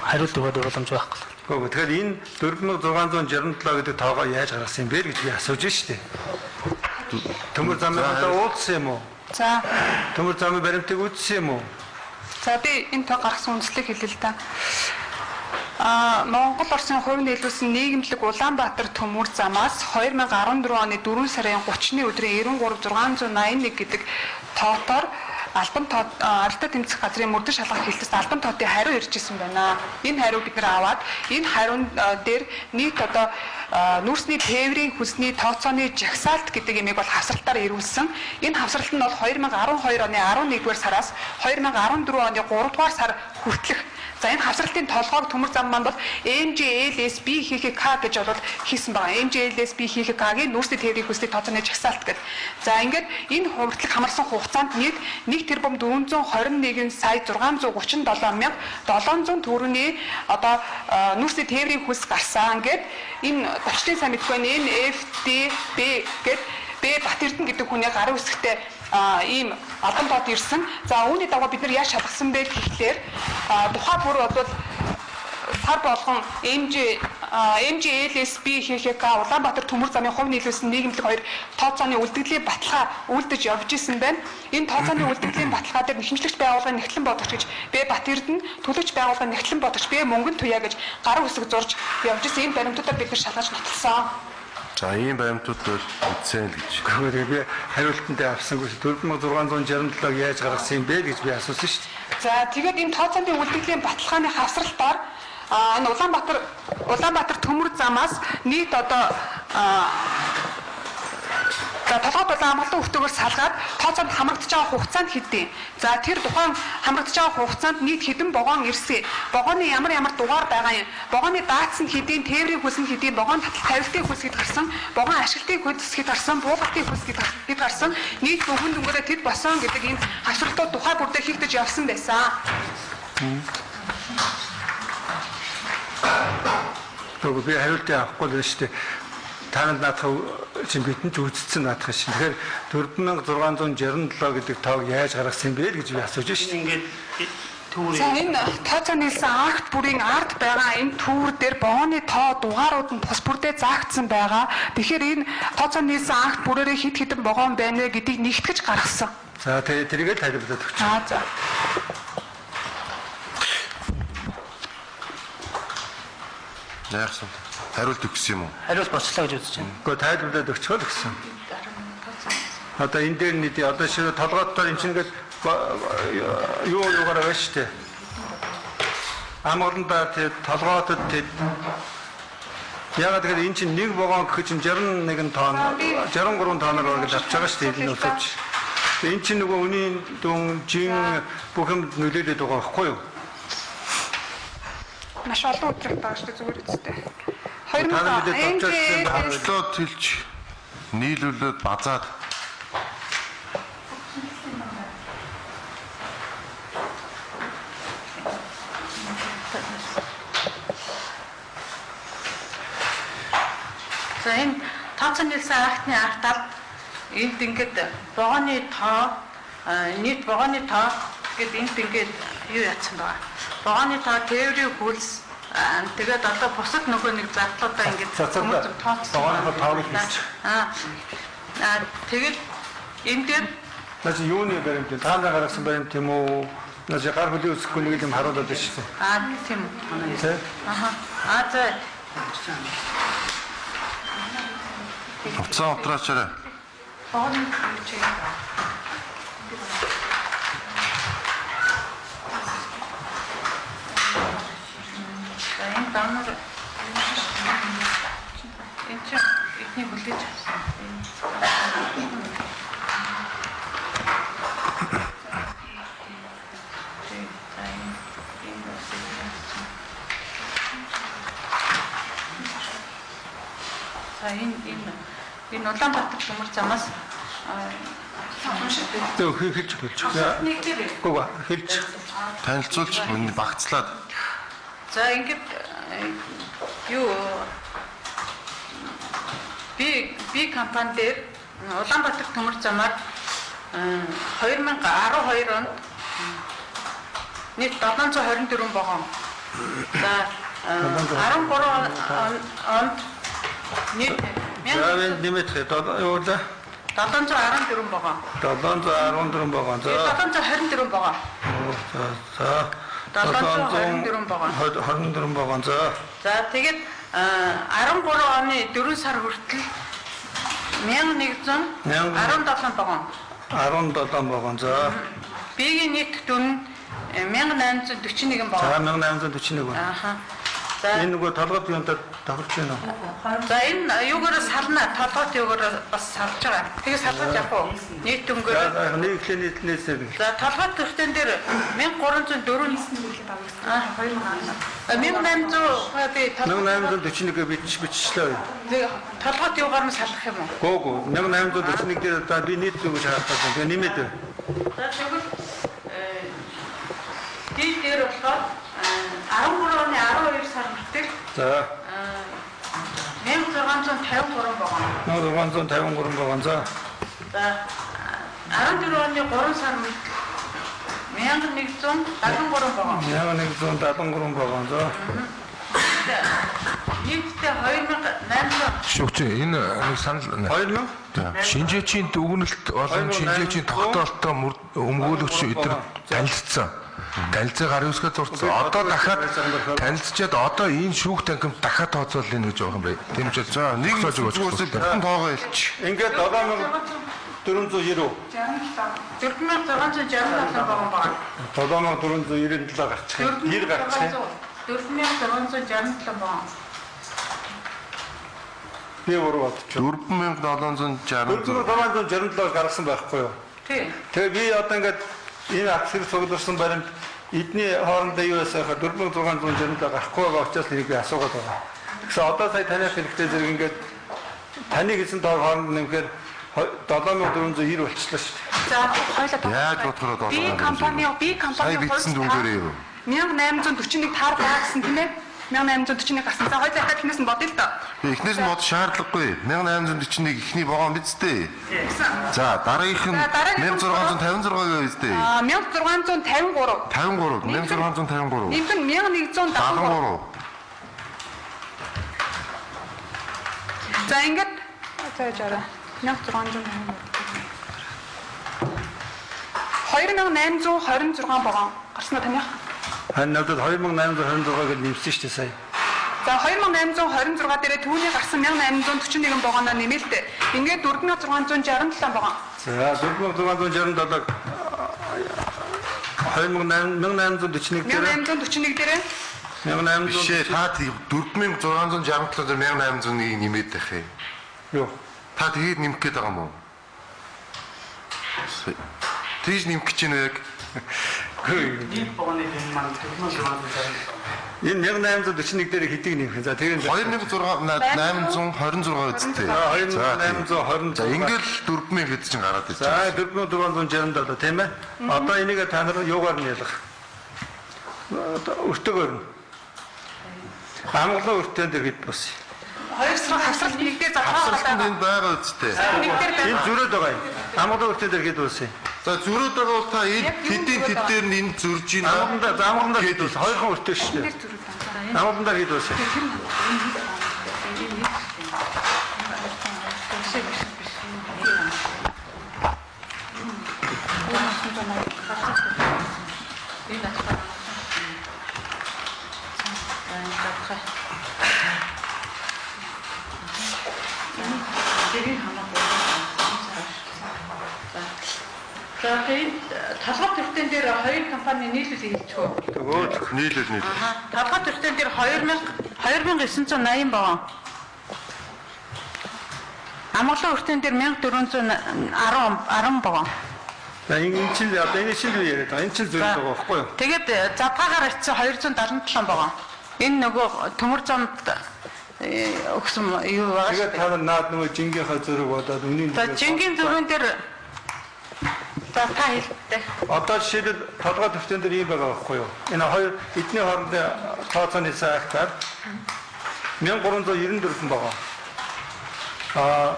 хариулт өгөх боломж байхгүй. Үгүй тэгэхээр энэ 4667 гэдэг тоогоо яаж гаргасан юм бэ гэж би асууж штэ. Төмөр замын одоо уулзсан юм уу? За. Төмөр замын баримтыг үзсэн юм уу? За би энэ тоо гаргасан үндслийг хэлье л да. Монгол Оросын хувь нийлүүлсэн нийгэмлэг Улаанбаатар төмөр замаас 2014 оны 4 сарын 30-ны өдрийн 93681 гэдэг тоотоор албан тоо аралтай тэмцэх газрын мөрдөн шалгах хэлтэс албан тоотын хариу ирж исэн байна. Энэ хариуг бид нар аваад энэ хариун дээр нийт одоо нүүрсний тээврийн хөлсний тооцооны жагсаалт гэдэг юмыг бол хавсралтаар ирүүлсэн. Энэ хавсралт нь бол 2012 оны 11-р сараас 2014 оны 3-р сар хүртэлх. За энэ хавсралтын толгойг төмөр зам маань бол MJLSB ХХК гэж бол хийсэн байгаа. MJLSB ХХК-гийн нүүрсний тээврийн хөлсний тооцооны жагсаалт гэдэг. За ингээд энэ хүртэлх хамарсан хугацаанд нийт 1 тэрбум 421 сая 637 мянга 700 төгрөгийн одоо нүүрсний тээврийн хөлс гарсан гэд энэ товчлын сайн мэдгүй байна. NFDB гэд Б Батэрдэн гэдэг хүний гарын үсгтээ ийм албан тоод ирсэн. За үүний дагуу бид нар яаж шалгасан бэ гэхлээр тухай бүр бол сар болгон MJLSB ХХК Улаанбаатар төмөр замын хувь нийлүүлсэн нийгэмлэг хоёр тооцооны үлдэгдлийн баталгаа үлдэж явж исэн байна. Энэ тооцооны үлдэгдлийн баталгаа дээр нэхэмжлэгч байгууллагын нэгтлэн бодогч гэж Б Батэрдэн, төлөвч байгууллагын нэгтлэн бодогч Б Мөнгөн Туяа гэж гарын үсэг зурж явж исэн. Энэ баримтуудаар бид нар шалгаж нотолсон. За ийм баримтууд бол үндсэн л гэж. Гэхдээ би хариултандаа авсангүй 4667-г яаж гаргасан юм бэ гэж би асуусан шүү дээ. За тэгээд энэ тооцооны үлдэгдлийн баталгааны хавсралтаар энэ Улаанбаатар төмөр замаас нийт одоо за толгой дулаан амгалан өвтөгөөр салгаад тооцоонд хамрагдаж байгаа хугацаанд хэдий. За тэр тухайн хамрагдаж байгаа хугацаанд нийт хэдэн вагон ирсэн. Вагоны ямар ямар дугаар байгаа юм. Вагоны даатс нь хэдийн, тээврийн хөлс нь хэдийн, вагон татал тавилтын хөлс хэд гарсан, вагон ашиглалтын хөлс хэд гарсан, буулгалтын хөлс хэд гарсан. Нийт бүхэн дүнгээрээ тэд босон гэдэг энэ хавсралтууд тухай бүрдээ хийгдэж явсан байсан. Тэгвэл би хариултыг авахгүй л байна шүү дээ. Та нар наадах чинь бидэнд ч үзсэн наадах шин. Тэгэхээр 4667 гэдэг тоог яаж гаргасан бэ гэж би асууж шин. Ингээд түүр. За энэ тооцоо нийлсэн акт бүрийн ард байгаа энэ түүр дээр вагоны тоо дугаарууд нь тус бүрдээ заагдсан байгаа. Тэгэхээр энэ тооцоо нийлсэн акт бүрээрээ хэд хэдэн вагон байна вэ гэдгийг нэгтгэж гаргасан. За тэгээ тэрийг л хариулаад өгч. Аа за. Яасан? Хариулт өгсөн юм уу? Хариулт боцлоо гэж үзэж байна. Гэхдээ тайлбарлаад өгчхөө л гэсэн. Одоо энэ дээр нийт одоо ширээ толгойдоор энэ чинь ингээд юу юугаар байгаа шүү дээ. Амгаландаа тэр толгойдод тэр ягаад гэхээр энэ чинь нэг вагон гэхэд чинь 61 тонн 63 тонноор гэж авч байгаа шүү дээ энэ өсөж. Энэ чинь нөгөө үнийн дүн жин бүх юм нөлөөлөд байгаа байхгүй юу? Маш олон өдрөх байгаа шүү дээ зүгээр үстэй. Та нар мэдээ товчоос Товчлоод тэлж нийлүүлээд базаад За энэ тооцоо нийлсэн актны артал энд ингээд вагоны тоо нийт вагоны тоо гэд энд ингээд юу яатсан байгаа. Вагоны тоо тээврийн хөлс тэгээд одоо бусад нөгөө нэг зардлуудаа ингээд тооцсон. Вагоны тоог хэлж. Тэгээд энэ дээр наа чи юуны баримт юм? Та нар гаргасан баримт юм уу? Наа чи гар хөлийн үсгэхгүй нэг юм харуулад байна шүү дээ. Аа тийм үү. Аха. Аа за. Уцаа унтраачаарай. Вагоны чи энэ дамнар энэ чинь эхний хүлээж авсан. За энэ Улаанбаатар төмөр замаас зөв хэлж хэлж. Үгүй хэлж. Танилцуулж багцлаад. За ингээд юу би компани дээр Улаанбаатар төмөр замаар 2012 онд нийт 724 вагон. За 13 онд нийт 1000 нэмэх юу лээ? 714 вагон. 714 вагон. За 724 вагон. За 724 вагон. 24 вагон. За. За тэгээд 13 оны 4 сар хүртэл 1117 вагон. 17 вагон. За. B-ийн нийт дүн 1841 богоон. За 1841 байна. Ааха. За энэ нөгөө толгойд юунтай тохирч байна уу? За энэ юугаараа сална, толгойт юугаараа бас салж байгаа. Тэгээ салгаж явах уу? Нийт дүнгээр. За нэг эхлээ нийтлэнээсээ. За толгойт төртөн дээр 1304 1800 би 1841-гээ биччихлээ. Толгойт юугаар нь салах юм уу? Гүү 1841 дээр одоо би нийт дүнг шаардах байна. Тэгээ нэмээд. За тэгвэл дид дээр болохоор 13 оны 12 сар хүртэл за 1653 богоно. 1653 богоно. За. За 14 оны 3 сар хүртэл 1173 богоно. 1173 богоно. За. Нийтдээ 2800. Шүүгч энэ нэг санал 2000 шинжээчийн дүгнэлт болон шинжээчийн тогтоолттой өмгөөлөгч өдр танилцсан. Танилцаа гар үсгээ зурцсан. Одоо дахиад танилцчиад одоо энэ шүүх танхимд дахиад тооцоолно гэж байгаа юм байна. Тийм учраас за нэг зүйлсийг бүтэн тоогоо хэлчих. Ингээд 7490. 4667 богоно байна. 7497 гарчих. 90 гарчих. 4667 богоно. Би буруу бодчих. 4767 4667 гаргасан байхгүй юу? Тийм. Тэгээ би одоо ингээд энэ акцийг цуглуулсан баримт эдний хоорондоо юу байсан хаа 4667 гарахгүй байгаа учраас энийг би асуугаад байгаа. Тэгэхээр одоо сая таних хэрэгтэй зэрэг ингээд таны хэлсэн тоо хооронд нэмэхээр 7490 болчихлоо шүү дээ. За хоёлаа яаж бодохоор Би компани би компани сая бичсэн дүнгээр юу? 1841 тааргаа гэсэн тийм ээ? 1841 гарсан. За хоёлаа дахиад эхнээс нь бодъё л доо. Би эхнээс нь бод шаардлагагүй. 1841 эхний вогон биз дээ. За дараагийнх нь 1656 биз дээ. Аа 1653. 53 1653. Нэмэх нь 1173. За ингээд за яараа 1653. 2826 вогон гарсан уу таних? Харин надад 2826 гэж нэмсэн шүү дээ сая. За 2826 дээрээ түүний гарсан 1841 вогоноо нэмэлтээ. Ингээд 4667 вогон. За 4667 2841 дээр 1841 дээрээ 1800 Биш ээ та 4667 дээр 1801-ийг нэмээд байх юм. Юу? Та тэгээд нэмэх гээд байгаа юм уу? Тэгж нэмэх гэж байна яг. Нийт богоны дүн маань 4667. Энэ 1841 дээр хэдийг нэмэх юм? За тэгээд 2826 үсттэй. 2826. За ингээл 4000 хэд чинь гараад ирж байна. За 4467 тийм ээ. Одоо энийг та нар юугаар нь ялгах? Өртөгөөр нь. Амгалан өртөн дээр хэд бус? Хоёр сар хавсралт нэг дээр задгаа Хавсралт энд байгаа үсттэй. Энэ зөрөөд байгаа юм. Амгалан өртөн дээр хэд бус юм? За зөрөөд байгаа бол та энэ тэдийн тэд дээр нь энэ зөрж байна. Амгалан дээр амгалан дээр хэд бус? Хоёрхан өртөө шүү дээ. Амгалан дээр хэд бус? Энэ болохоор За тэгээд толгой төртөн дээр хоёр компани нийлүүл хийчих үү? Тэгвэл нийлүүл нийлүүл. Толгой төртөн дээр 2980 богоно. Амгалан өртөн дээр 1410 10 богоно. За энэ чинь одоо энэ чинь юу яриад байгаа? Энэ чинь зөв байгаа байхгүй юу? Тэгээд задгаагаар очив 277 богоно. Энэ нөгөө төмөр замд өгсөн юу байгаа шүү. Тэгээд та нар наад нөгөө жингийнхаа зөрөг бодоод үнийн За жингийн зөрүүн дээр за та хэлдэг. Одоо жишээлбэл толгой төвтөн дээр ийм байгаа байхгүй юу? Энэ хоёр эдний хоорондын тооцооны саагтаар 1394 байгаа. Аа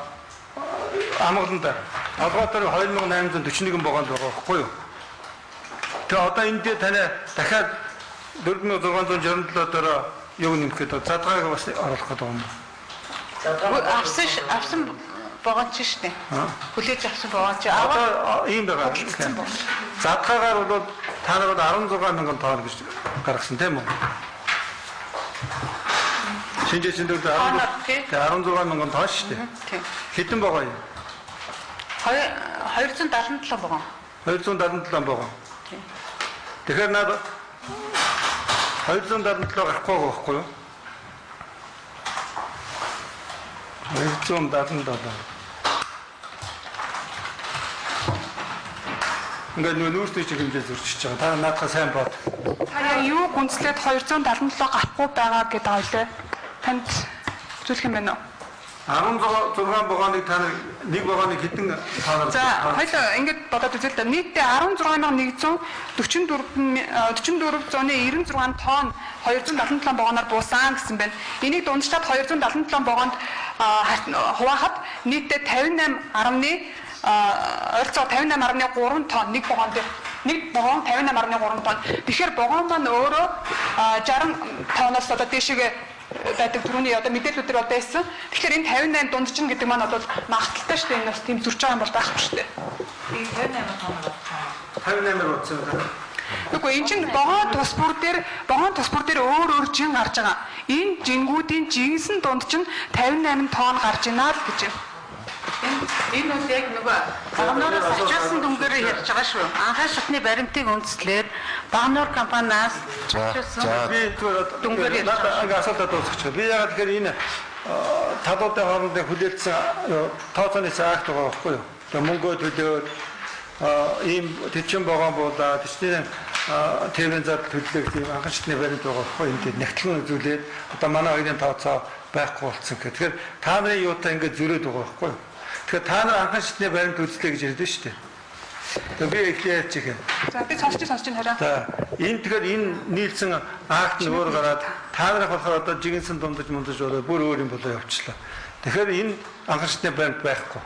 амгалан дээр толгой дээр 2841 богоонд байгаа байхгүй юу? Тэгээ одоо энэ дээр таны дахиад 4667 дээр юу нэмэх гэдэг задгааг бас оруулах гэдэг юм. Авсан авсан богоон чи шнэ. Хүлээж авсан богоон чи Одоо ийм байгаа. Задгаагаар бол та нар бол 16 мянган тонн гэж гаргасан тийм үү? Шинжээчийн дөрөв 16 мянган тонн шүү дээ. Тийм. Хэдэн богоон юм? 277 богоон. 277 богоон. Тэгэхээр над 277 гарахгүй байгаа байхгүй юу? 277. Ингээд нөө нүүрсний чиг хэмжээ зөрчиж байгаа. Та наадхаа сайн бод. Та яг юу гүнзлээд 277 гарахгүй байгаа гэдэг ойлээ. Танд зүйлх юм байна уу? 16 вагоныг та нар нэг вагоныг хэдэн та нар За хоёул ингэж бодоод үзэл та. Нийтдээ 16144 4496 тонн 277 вагоноор буусан гэсэн байна. Энийг дундчлаад 277 вагонд хуваахад нийтдээ 58.1 ойролцоогоо 58.3 тонн нэг вагон дээр нэг вагон 58.3 тонн. Тэгэхээр вагон маань өөрөө 60 тонноос одоо дээшээ байдаг түрүүний одоо мэдээллүүдээр бол байсан. Тэгэхээр энэ 58 дунд чинь гэдэг маань бол магадaltaй шүү дээ. Энэ бас тийм зөрж байгаа юм бол байхгүй шүү дээ. Би 58 тонн болсон. 58-аар утсан юм байна. Үгүй энэ чинь вагон тус бүр дээр өөр өөр жин гарч байгаа. Энэ жингүүдийн жинсэн дунд чинь 58 тонн гарч ийна л гэж юм. Энэ бол яг нөгөө Багнуураас ачаасан дүнгээр ярьж байгаа шүү. Анхаа шатны баримтыг үндэслээд Багнуур компаниас ачаасан. Би дүнгээр ярьж байгаа. Ингээ асуултаа дуусгачих. Би яагаад тэгэхээр энэ талуудын хоорондын хүлээлтсэн тооцооны акт байгаа байхгүй юу? Тэгээ мөнгөө төлөөд ийм тэчин вагон буулаа, тэчний тээврийн зардал төллөө гэх ийм анхан шатны баримт байгаа байхгүй юу? Энд нягтлан үзүүлээд одоо манай хоёрын тооцоо байхгүй болсон гэх. Тэгэхээр та нарын юутай ингээд зөрөөд байгаа байхгүй юу? Тэгэхээр та нар анхан шатны баримт үзлээ гэж ярьдэн шүү дээ. Тэгээ би эхлээ ярьчих юм. За би сонсч хараа. За энэ тэгэхээр энэ нийлсэн акт нь өөр гараад та нарыг болохоор одоо жигэнсэн дундаж мундаж болоо бүр өөр юм болоо явчлаа. Тэгэхээр энэ анхан шатны баримт байхгүй.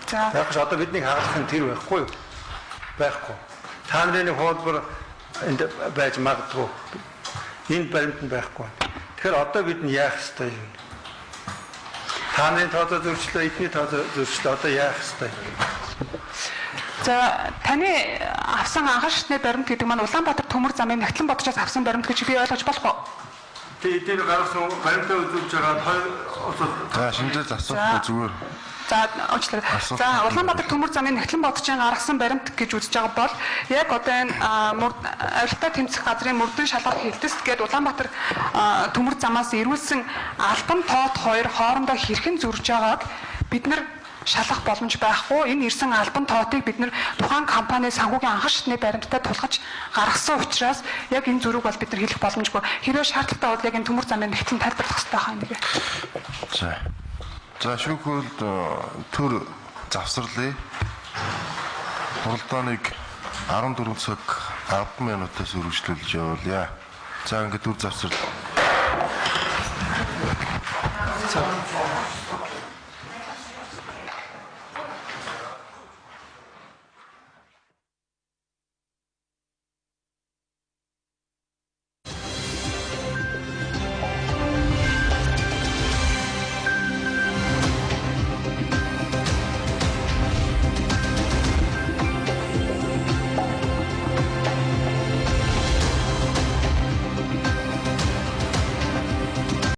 За яг ч одоо биднийг хагалах нь тэр байхгүй юу? Байхгүй. Та нарын хуулбар энд байж магадгүй. Энэ баримт нь байхгүй. Тэгэхээр одоо бид нь яах ёстой юм? Та нарын тооцоо зөрчлөө, эдний тооцоо зөрчлөө. Одоо яах ёстой юм? За таны авсан анхан шатны баримт гэдэг маань Улаанбаатар төмөр замын нягтлан бодчоос авсан баримт гэж би ойлгож болох уу? Тэ эдгээр гаргасан баримтаа үзүүлж байгаа хоёр За шинжээ асуухгүй зүгээр. За уучлаарай. За Улаанбаатар төмөр замын нягтлан бодчийн гаргасан баримт гэж үзэж байгаа бол яг одоо энэ авилтаа тэмцэх газрын мөрдөн шалгах хилдэст гээд Улаанбаатар төмөр замаас ирүүлсэн албан тоот хоёр хоорондоо хэрхэн зөрж байгааг бид нар шалгах боломж байхгүй. Энэ ирсэн албан тоотыг бид нар тухайн компани санхүүгийн анхан шатны баримттай тулгаж гаргасан учраас яг энэ зөрүүг бол бид нар хэлэх боломжгүй. Хэрвээ шаардлагатай бол яг энэ төмөр замын нягтлан тайлбарлах хэрэгтэй байх юм нэгэ. За. За шүүхөлд төр завсарлаа. Хуралдааныг 14 цаг 10 минутаас үргэлжлүүлж явуулъя. За ингээд төр завсарлаа. За.